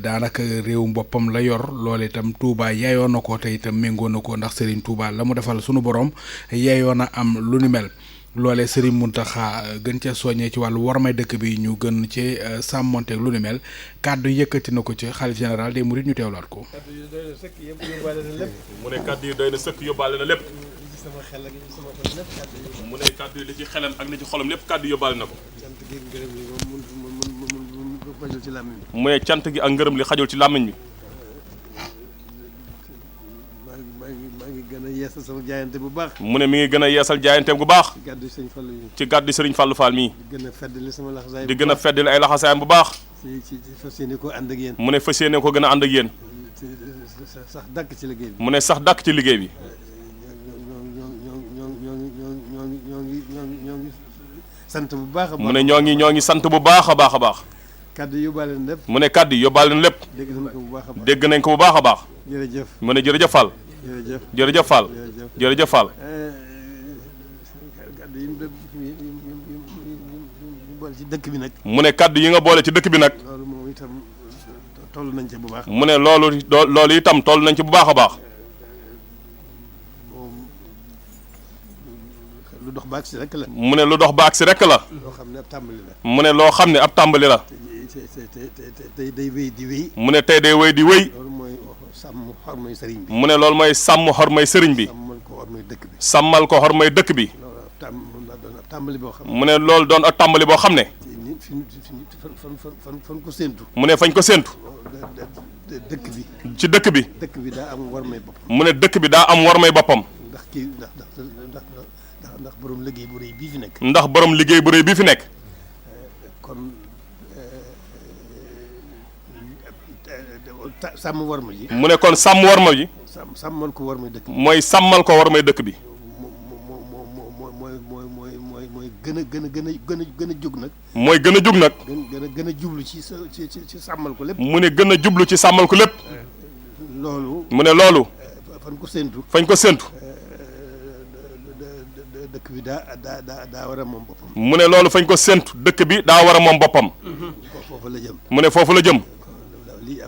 Speaker 4: daanaka réewum boppam la yor loolu itam Touba yayoo na ko te itam méngoo na ko ndax Serigne Touba la mu defal sunu borom yayoo na am lu ni mel. loolee Serigne Mountakha gën cee soññee ci wàllu warmay dëkk bi ñu gën ci sàmmonteeg lu ni mel kàddu yëkkati na ko ci xalif général des Mourides ñu teewlaat ko.
Speaker 8: mu ne kàddu yi doy na sëkk yóbbaale na lépp. mu ne kàddu yi li ci xelam ak li ci xolam lépp kàddu yóbbaale na ko. mu ne cant gi ak ngërëm li xajul ci làmmiñ bi.
Speaker 9: maa ngi gën a yeesal sama jaayante bu baax.
Speaker 8: mu ne mi ngi gën a yeesal jaayanteem bu baax.
Speaker 9: ci gàddu Serigne Fallou yi.
Speaker 8: ci gàddu Serigne Fallou Fall mii.
Speaker 9: di gën a feddali sama laxasaay
Speaker 8: di gën a feddali ay laxasaayam bu baax.
Speaker 9: ci fas yéene ko ànd ak yéen.
Speaker 8: mu ne fas yéene ko gën a ànd ak yéen.
Speaker 9: sax dàkk ci liggéey bi.
Speaker 8: mu ne sax dàkk ci liggéey bi.
Speaker 9: ñoo ngi sant bu baax a baax.
Speaker 8: mu ne ñoo ngi sant bu baax a baax a baax.
Speaker 9: kàddu yóbbaale na lépp.
Speaker 8: mu ne kàddu yóbbaale na lépp.
Speaker 9: dégg nañ ko bu baax a baax.
Speaker 8: dégg nañ ko bu baax a baax.
Speaker 9: jërëjëf.
Speaker 8: mu ne jërëjëf Fall.
Speaker 9: jërëjëf
Speaker 8: jërëjëf Fall. jërëjëf Fall.
Speaker 9: kàddu yi ñu boole ci dëkk bi nag.
Speaker 8: mu ne kàddu yi nga boole ci dëkk bi nag.
Speaker 9: loolu moom itam toll nañ ci bu baax.
Speaker 8: mu ne loolu itam toll nañ ci bu baax a baax.
Speaker 9: lu dox ba agsi rek la.
Speaker 8: mu ne lu dox ba agsi rek la.
Speaker 9: loo xam ne ab tàmbali la.
Speaker 8: mu ne loo xam ne ab tàmbali la.
Speaker 9: tey day wéy di wéy.
Speaker 8: mu ne tey day wéy di wéy.
Speaker 9: loolu mooy sàmm xormay sëriñ bi.
Speaker 8: mu ne loolu mooy sàmm xormay sëriñ bi.
Speaker 9: sàmmal ko xormay dëkk bi.
Speaker 8: sàmmal ko xormay dëkk bi.
Speaker 9: loolu ab tàmbali boo xam ne.
Speaker 8: mu ne loolu doon ab tàmbali boo xam ne.
Speaker 9: fan ko séentu.
Speaker 8: mu ne fañ ko séentu.
Speaker 9: dëkk bi.
Speaker 8: ci dëkk bi.
Speaker 9: dëkk bi daa am warmay boppam.
Speaker 8: mu ne dëkk bi daa am warmay boppam.
Speaker 9: ndax kii ndax borom liggéey bu rëy bii fi nekk.
Speaker 8: ndax borom liggéey bu rëy bii fi nekk.
Speaker 9: kon sàmm warma ji.
Speaker 8: mu ne kon sàmm warma ji.
Speaker 9: sàmmal ko warmay dëkk bi.
Speaker 8: mooy sàmmal ko warmay dëkk bi.
Speaker 9: mooy gën a jóg nag.
Speaker 8: mooy gën a jóg nag.
Speaker 9: gën a jublu ci sàmmal ko lépp.
Speaker 8: mu ne gën a jublu ci sàmmal ko lépp.
Speaker 9: loolu.
Speaker 8: mu ne loolu.
Speaker 9: fañ ko séentu.
Speaker 8: fañ ko séentu.
Speaker 9: dëkk bi daa war a moom boppam.
Speaker 8: mu ne loolu fañ ko séentu dëkk bi daa war a moom boppam.
Speaker 9: foofu la jëm.
Speaker 8: mu ne foofu la jëm.
Speaker 9: lii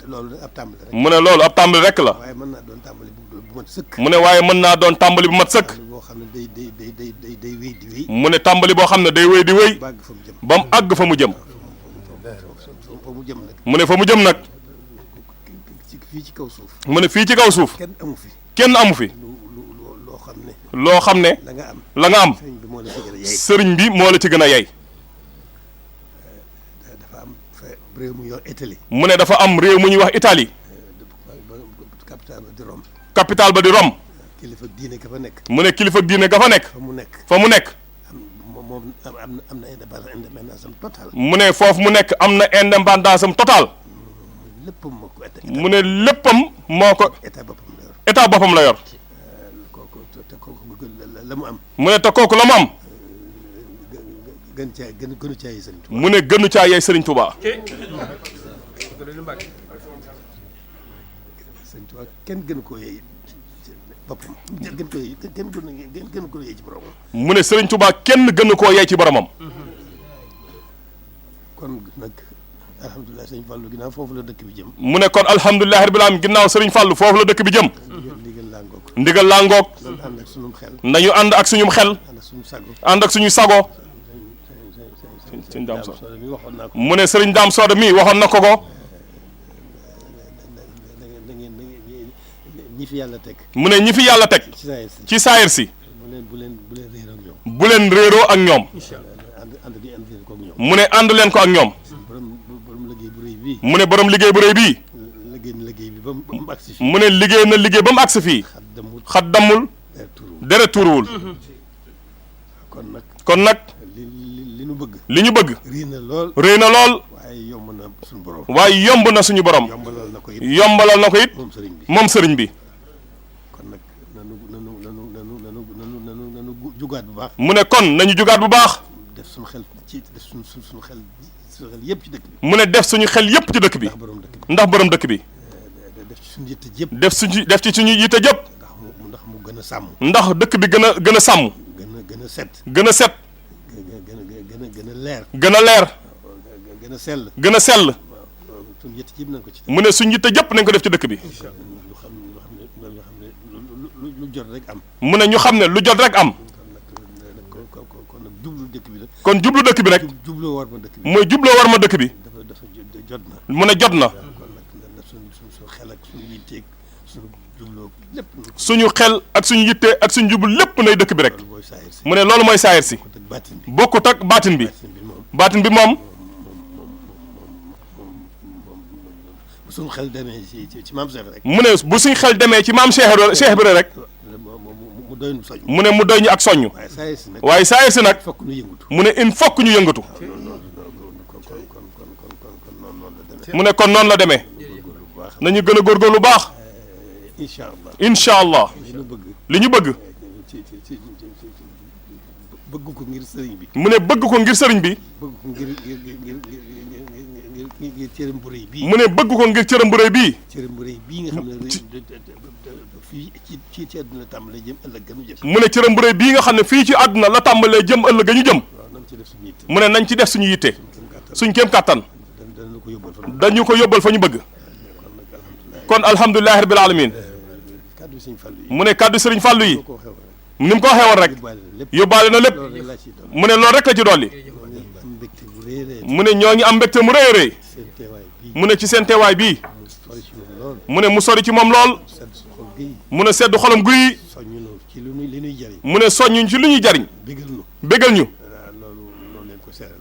Speaker 9: loolu ab tàmbali rek.
Speaker 8: mu ne loolu ab tàmbali rek la.
Speaker 9: waaye mën naa doon tàmbali bu mat sëkk.
Speaker 8: mu ne waaye mën naa doon tàmbali bu mat sëkk.
Speaker 9: boo xam ne day wéy di wéy.
Speaker 8: mu ne tàmbali boo xam ne day wéy di wéy. ba mu àgg fa mu jëm. mu ne fa mu jëm nag.
Speaker 9: fii ci kaw suuf.
Speaker 8: mu ne fii ci kaw suuf.
Speaker 9: kenn amu fi.
Speaker 8: kenn amu fi. loo xam ne. la nga am. sëriñ bi moo la ci gën a yey.
Speaker 9: dafa am réew mu yor Italie.
Speaker 8: mu ne dafa am réew mu ñuy wax Italie.
Speaker 9: capital ba di Rome.
Speaker 8: capital ba di Rome.
Speaker 9: kilifa diine ga fa nekk.
Speaker 8: mu ne kilifa diine ga fa nekk. fa mu nekk.
Speaker 9: moom am na indépendance am total.
Speaker 8: mu ne foofu mu nekk am na indépendance am total.
Speaker 9: léppam moo ko
Speaker 8: mu ne léppam moo ko. état boppam la yor.
Speaker 9: la mu am.
Speaker 8: mu ne te kooku la mu am.
Speaker 9: gënu caa yey Serigne Touba.
Speaker 8: mu ne gënu caa yey Serigne Touba.
Speaker 9: Serigne Touba kenn gënu koo yey boppam. kenn gënu koo yey ci boromam.
Speaker 8: mu ne Serigne Touba kenn gënu koo yey ci boromam.
Speaker 9: kon nag alhamdulilah Serigne Fallou ginnaaw foofu la dëkk bi jëm.
Speaker 8: mu ne kon alhamdulilah rabbil alamin ginnaaw Serigne Fallou foofu la dëkk bi jëm. ndigal laa ngoog. nañu ànd ak suñum xel. ànd ak suñu sago. sëñ Dame Soda mu ne Serigne Dame Soda mii waxoon na ko ko.
Speaker 9: ñi fi yàlla teg.
Speaker 8: mu ne ñi fi yàlla teg. ci saayir si. bu leen réeroo ak ñoom. mu ne ànd leen ko ak ñoom. mu ne borom liggéey bu rëy bii. mu ne liggéey na liggéey ba mu agsi fii. xat dammul. deret tuuruwul.
Speaker 9: kon nag.
Speaker 8: kon nag.
Speaker 9: li ñu bëgg.
Speaker 8: li ñu bëgg.
Speaker 9: rëy na lool.
Speaker 8: rëy na lool.
Speaker 9: waaye yomb na suñu borom.
Speaker 8: waaye yomb na suñu borom.
Speaker 9: yombalal na ko it.
Speaker 8: yombalal na ko it.
Speaker 9: moom sëriñ bi.
Speaker 8: kon nag
Speaker 9: nanu jugaat bu baax.
Speaker 8: mu ne kon nañu jugaat bu baax.
Speaker 9: def suñu xel ci def suñu xel yëpp ci dëkk bi.
Speaker 8: mu ne def suñu xel yëpp ci dëkk bi. ndax borom dëkk bi.
Speaker 9: def ci suñu yitte jëpp.
Speaker 8: def ci suñu yitte jëpp.
Speaker 9: ndax mu gën a sàmm.
Speaker 8: ndax dëkk bi gën a sàmm.
Speaker 9: gën a set.
Speaker 8: gën a set.
Speaker 9: gën a leer.
Speaker 8: gën a leer.
Speaker 9: gën a sell.
Speaker 8: gën a sell.
Speaker 9: suñu yitte jëpp nañ ko ci.
Speaker 8: mu ne suñu yitte jëpp nañ ko def ci dëkk bi.
Speaker 9: lu jot rek am.
Speaker 8: mu ne ñu xam ne lu jot rek am.
Speaker 9: kon nag jublu dëkk bi rek.
Speaker 8: kon jublu dëkk bi rek.
Speaker 9: jubloo war ma dëkk bi.
Speaker 8: mooy jubloo war ma dëkk bi.
Speaker 9: dafa jot na.
Speaker 8: mu ne jot na.
Speaker 9: kon nag suñu xel ak suñu yitteeg suñu jubloo lépp.
Speaker 8: suñu xel ak suñu yitte ak suñu jublu lépp nay dëkk bi rek. mu ne loolu mooy saayir si. bokkut ak baatin bi. baatin bi moom.
Speaker 9: bu suñu xel demee ci maam Cheikh rek.
Speaker 8: mu ne bu suñu xel demee ci maam Cheikh Ibra rek.
Speaker 9: mu doy ñu soññ.
Speaker 8: mu ne mu doy ñu ak soññ. waaye saayir si nag.
Speaker 9: fokk ñu yëngatu.
Speaker 8: mu ne il faut que ñu yëngatu. mu ne kon noonu la demee. nañu gën a góorgóorlu lu baax. incha allah li ñu bëgg.
Speaker 9: bëgg ko ngir sëriñ bi.
Speaker 8: mu ne bëgg ko ngir sëriñ bi.
Speaker 9: bëgg ko ngir cëram bu rëy bii.
Speaker 8: mu ne bëgg ko ngir cëram bu rëy bii.
Speaker 9: cëram bu rëy bii nga xam ne fii ci àdduna la tàmbalee jëm ëllëg gënu jëm.
Speaker 8: mu ne cëram bu rëy bii nga xam ne fii ci àdduna la tàmbalee jëm ëllëg ga ñu jëm. mu ne nañ ci def suñu yitte. suñ kéem kàttan. dañu ko yóbbal fa ñu bëgg. kon alhamdulilahi rabbil alamin. mu ne kàddu sëriñ Fàllu yi. ni mu ko waxee woon rek. yóbbaale na lépp. mu ne loolu rek la ci dolli. mu ne ñoo ngi am mbégte mu rëy a rëy. mu ne ci seen teewaay bii. mu ne mu sori ci moom lool. mu ne seddu xolam guy. mu ne soññuñ ci lu ñuy jariñ. bégal ñu.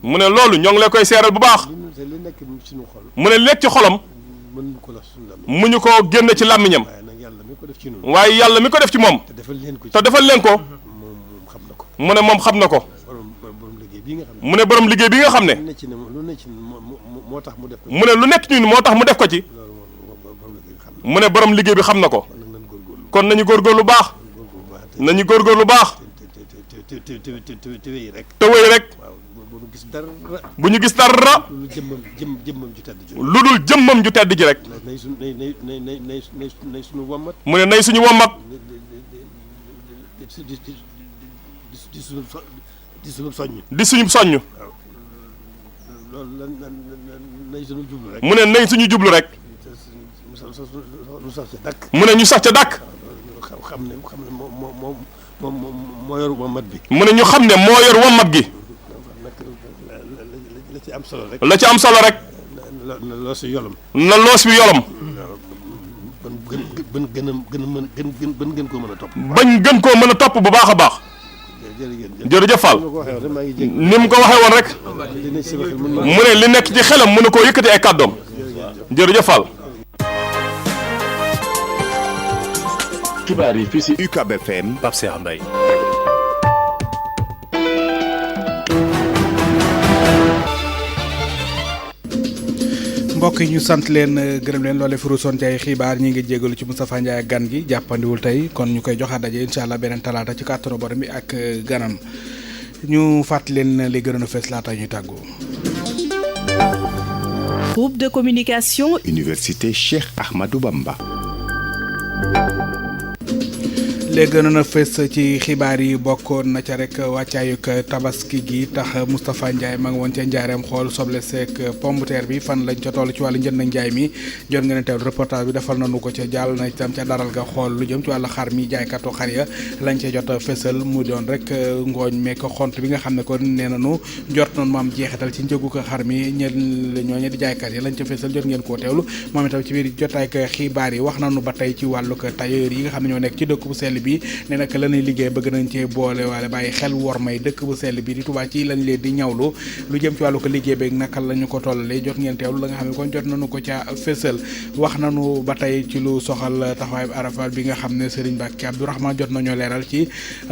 Speaker 8: mu ne loolu ñoo ngi la koy seeral bu baax. mu ne lekk ci xolam. mu ñu ko génne ci làmmiñam. waaye yàlla mi ko def ci moom. te defal leen ko. mu ne moom xam na ko. mu ne borom liggéey bi nga xam ne. mu ne lu nekk ci ñun moo tax mu def ko ci. mu ne borom liggéey bi xam na ko. kon nañu góorgóorlu baax. nañu góorgóorlu baax.
Speaker 9: te wéy rek.
Speaker 8: te wéy rek.
Speaker 9: bu ñu gis dara.
Speaker 8: lu dul
Speaker 9: jëmmam ju tedd ji.
Speaker 8: lu dul jëmmam ju tedd ji rek.
Speaker 9: nay suñu wommat.
Speaker 8: mu ne nay suñu wommat.
Speaker 9: di suñu soññ.
Speaker 8: di suñu soññ.
Speaker 9: loolu nay suñu jublu rek.
Speaker 8: mu ne nay suñu jublu rek.
Speaker 9: mu sax ca dàkk.
Speaker 8: mu ne ñu sax ca dàkk.
Speaker 9: xam ne moo yor wommat bi.
Speaker 8: mu ne ñu xam ne moo yor wommat gi.
Speaker 9: la ci am solo rek.
Speaker 8: la ci am solo rek.
Speaker 9: na loos bi yolom.
Speaker 8: na loos bi yolom.
Speaker 9: ban gën koo mën a topp.
Speaker 8: bañ gën koo mën a topp bu baax a baax. jërëjëf Fall ni mu ko waxee woon rek. mu ne li nekk ci xelam mu ne koo yëkkati ay kàddoom. jërëjëf Fall.
Speaker 2: xibaar yi fii si UCAB FM
Speaker 6: Pape Cheikh Mbaye.
Speaker 4: mbokk yi ñu sant leen gërëm leen loole fi ruusoon ci ay xibaar ñi ngi jégalu ci Moustapha Ndiaye ak gan gi jàppandiwul tey kon ñu koy joxaat daje incha allah beneen talaata ci kàttanu borom bi ak ganam ñu fàttali leen li gënoon a fees laata ñuy tàggoo.
Speaker 1: Groupe de communication.
Speaker 2: Université Cheikh Ahmadou Bamba.
Speaker 4: léegi gënoon a fës ci xibaar yi bokkoon na ca rek wàccaayug tabaski gi tax Moustapha Ndiaye ma ngi woon ca njaareem xool soble seek pomme de terre bi fan lañ ca toll ci wàllu njënd ak njaay mi jot ngeen teew reportage bi defal nañu ko ca jàll na itam ca daral ga xool lu jëm ci wàllu xar mi jaaykatu xar ya lañ ca jot a fësal mu doon rek ngooñ meek xont bi nga xam ne kon nee nañu jot nañu mu am jeexital ci njëgu ko xar mi ñooñu di jaaykat yi lañ ca fësal jot ngeen koo teewlu moom itam ci biir jotaay xibaar yi wax nañu ba tey ci wàllu tailleur yi nga xam ne ñoo nekk ci dëkk bu sell bi ne nag la ñuy liggéey bëgg nañ cee boole waale bàyyi xel wor may dëkk bu sell bi di Touba ci lañ leen di ñawlu lu jëm ci wàllu ko liggéey beeg naka la ñu ko tollalee jot ngeen teewlu la nga xam ne kon jot nañu ko ca fésal wax nañu ba tey ci lu soxal taxawaay Arafat bi nga xam ne Serigne Mbacké Abdourahmane jot nañoo leeral ci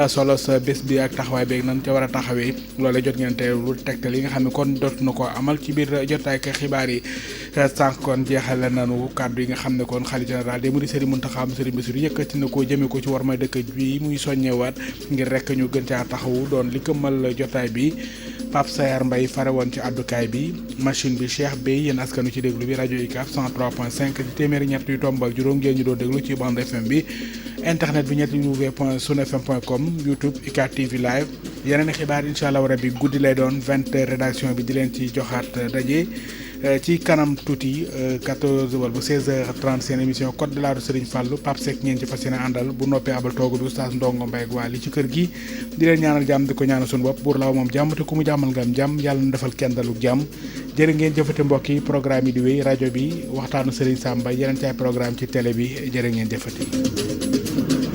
Speaker 4: solo sa bés bi ak taxawaay beeg nan ca war a taxawee loolee jot ngeen teewlu tegtal yi nga xam ne kon dootu na ko amal ci biir jotaay ak xibaar yi sànq kon jeexale nañu kàddu yi nga xam ne kon xalifa général des mourides Serigne Mountakha Serigne Bassirou yëkkati na ko jëmee ko ci war may dëkk bi muy soññewaat ngir rek ñu gën caa taxawu doon li këmmal jotaay bi Pape Sayar Mbaye fare woon ci àddukaay bi machine bi Cheikh Bey yéen askanu ci déglu bi rajo UCAB 103.5 di téeméeri ñett yu tomb ak juróom ngeen ñu doon déglu ci bande FM bi internet bi ñetti www.sunfm.com YouTube UCAB TV live yeneen xibaar incha allah rabbi guddi lay doon 20h rédaction bi di leen ci joxaat daje ci kanam tuuti 14 wala bu 16h30 seen émission code de la route Serigne Fallou Pape Seck ngeen ci fas yéene àndal bu noppee abal toogu du Oustaz Ndongo Mbaye ak waa li ci kër gi di leen ñaanal jàmm di ko ñaanal suñu bopp buur laaw moom jàmm te ku mu jàmmal nga am jàmm yàlla na defal kenn daluk jàmm jërë ngeen jëfate mbokk yi programme yi di wéy rajo bi waxtaanu Serigne Samba yeneen ci ay programme ci télé bi jërë ngeen jëfate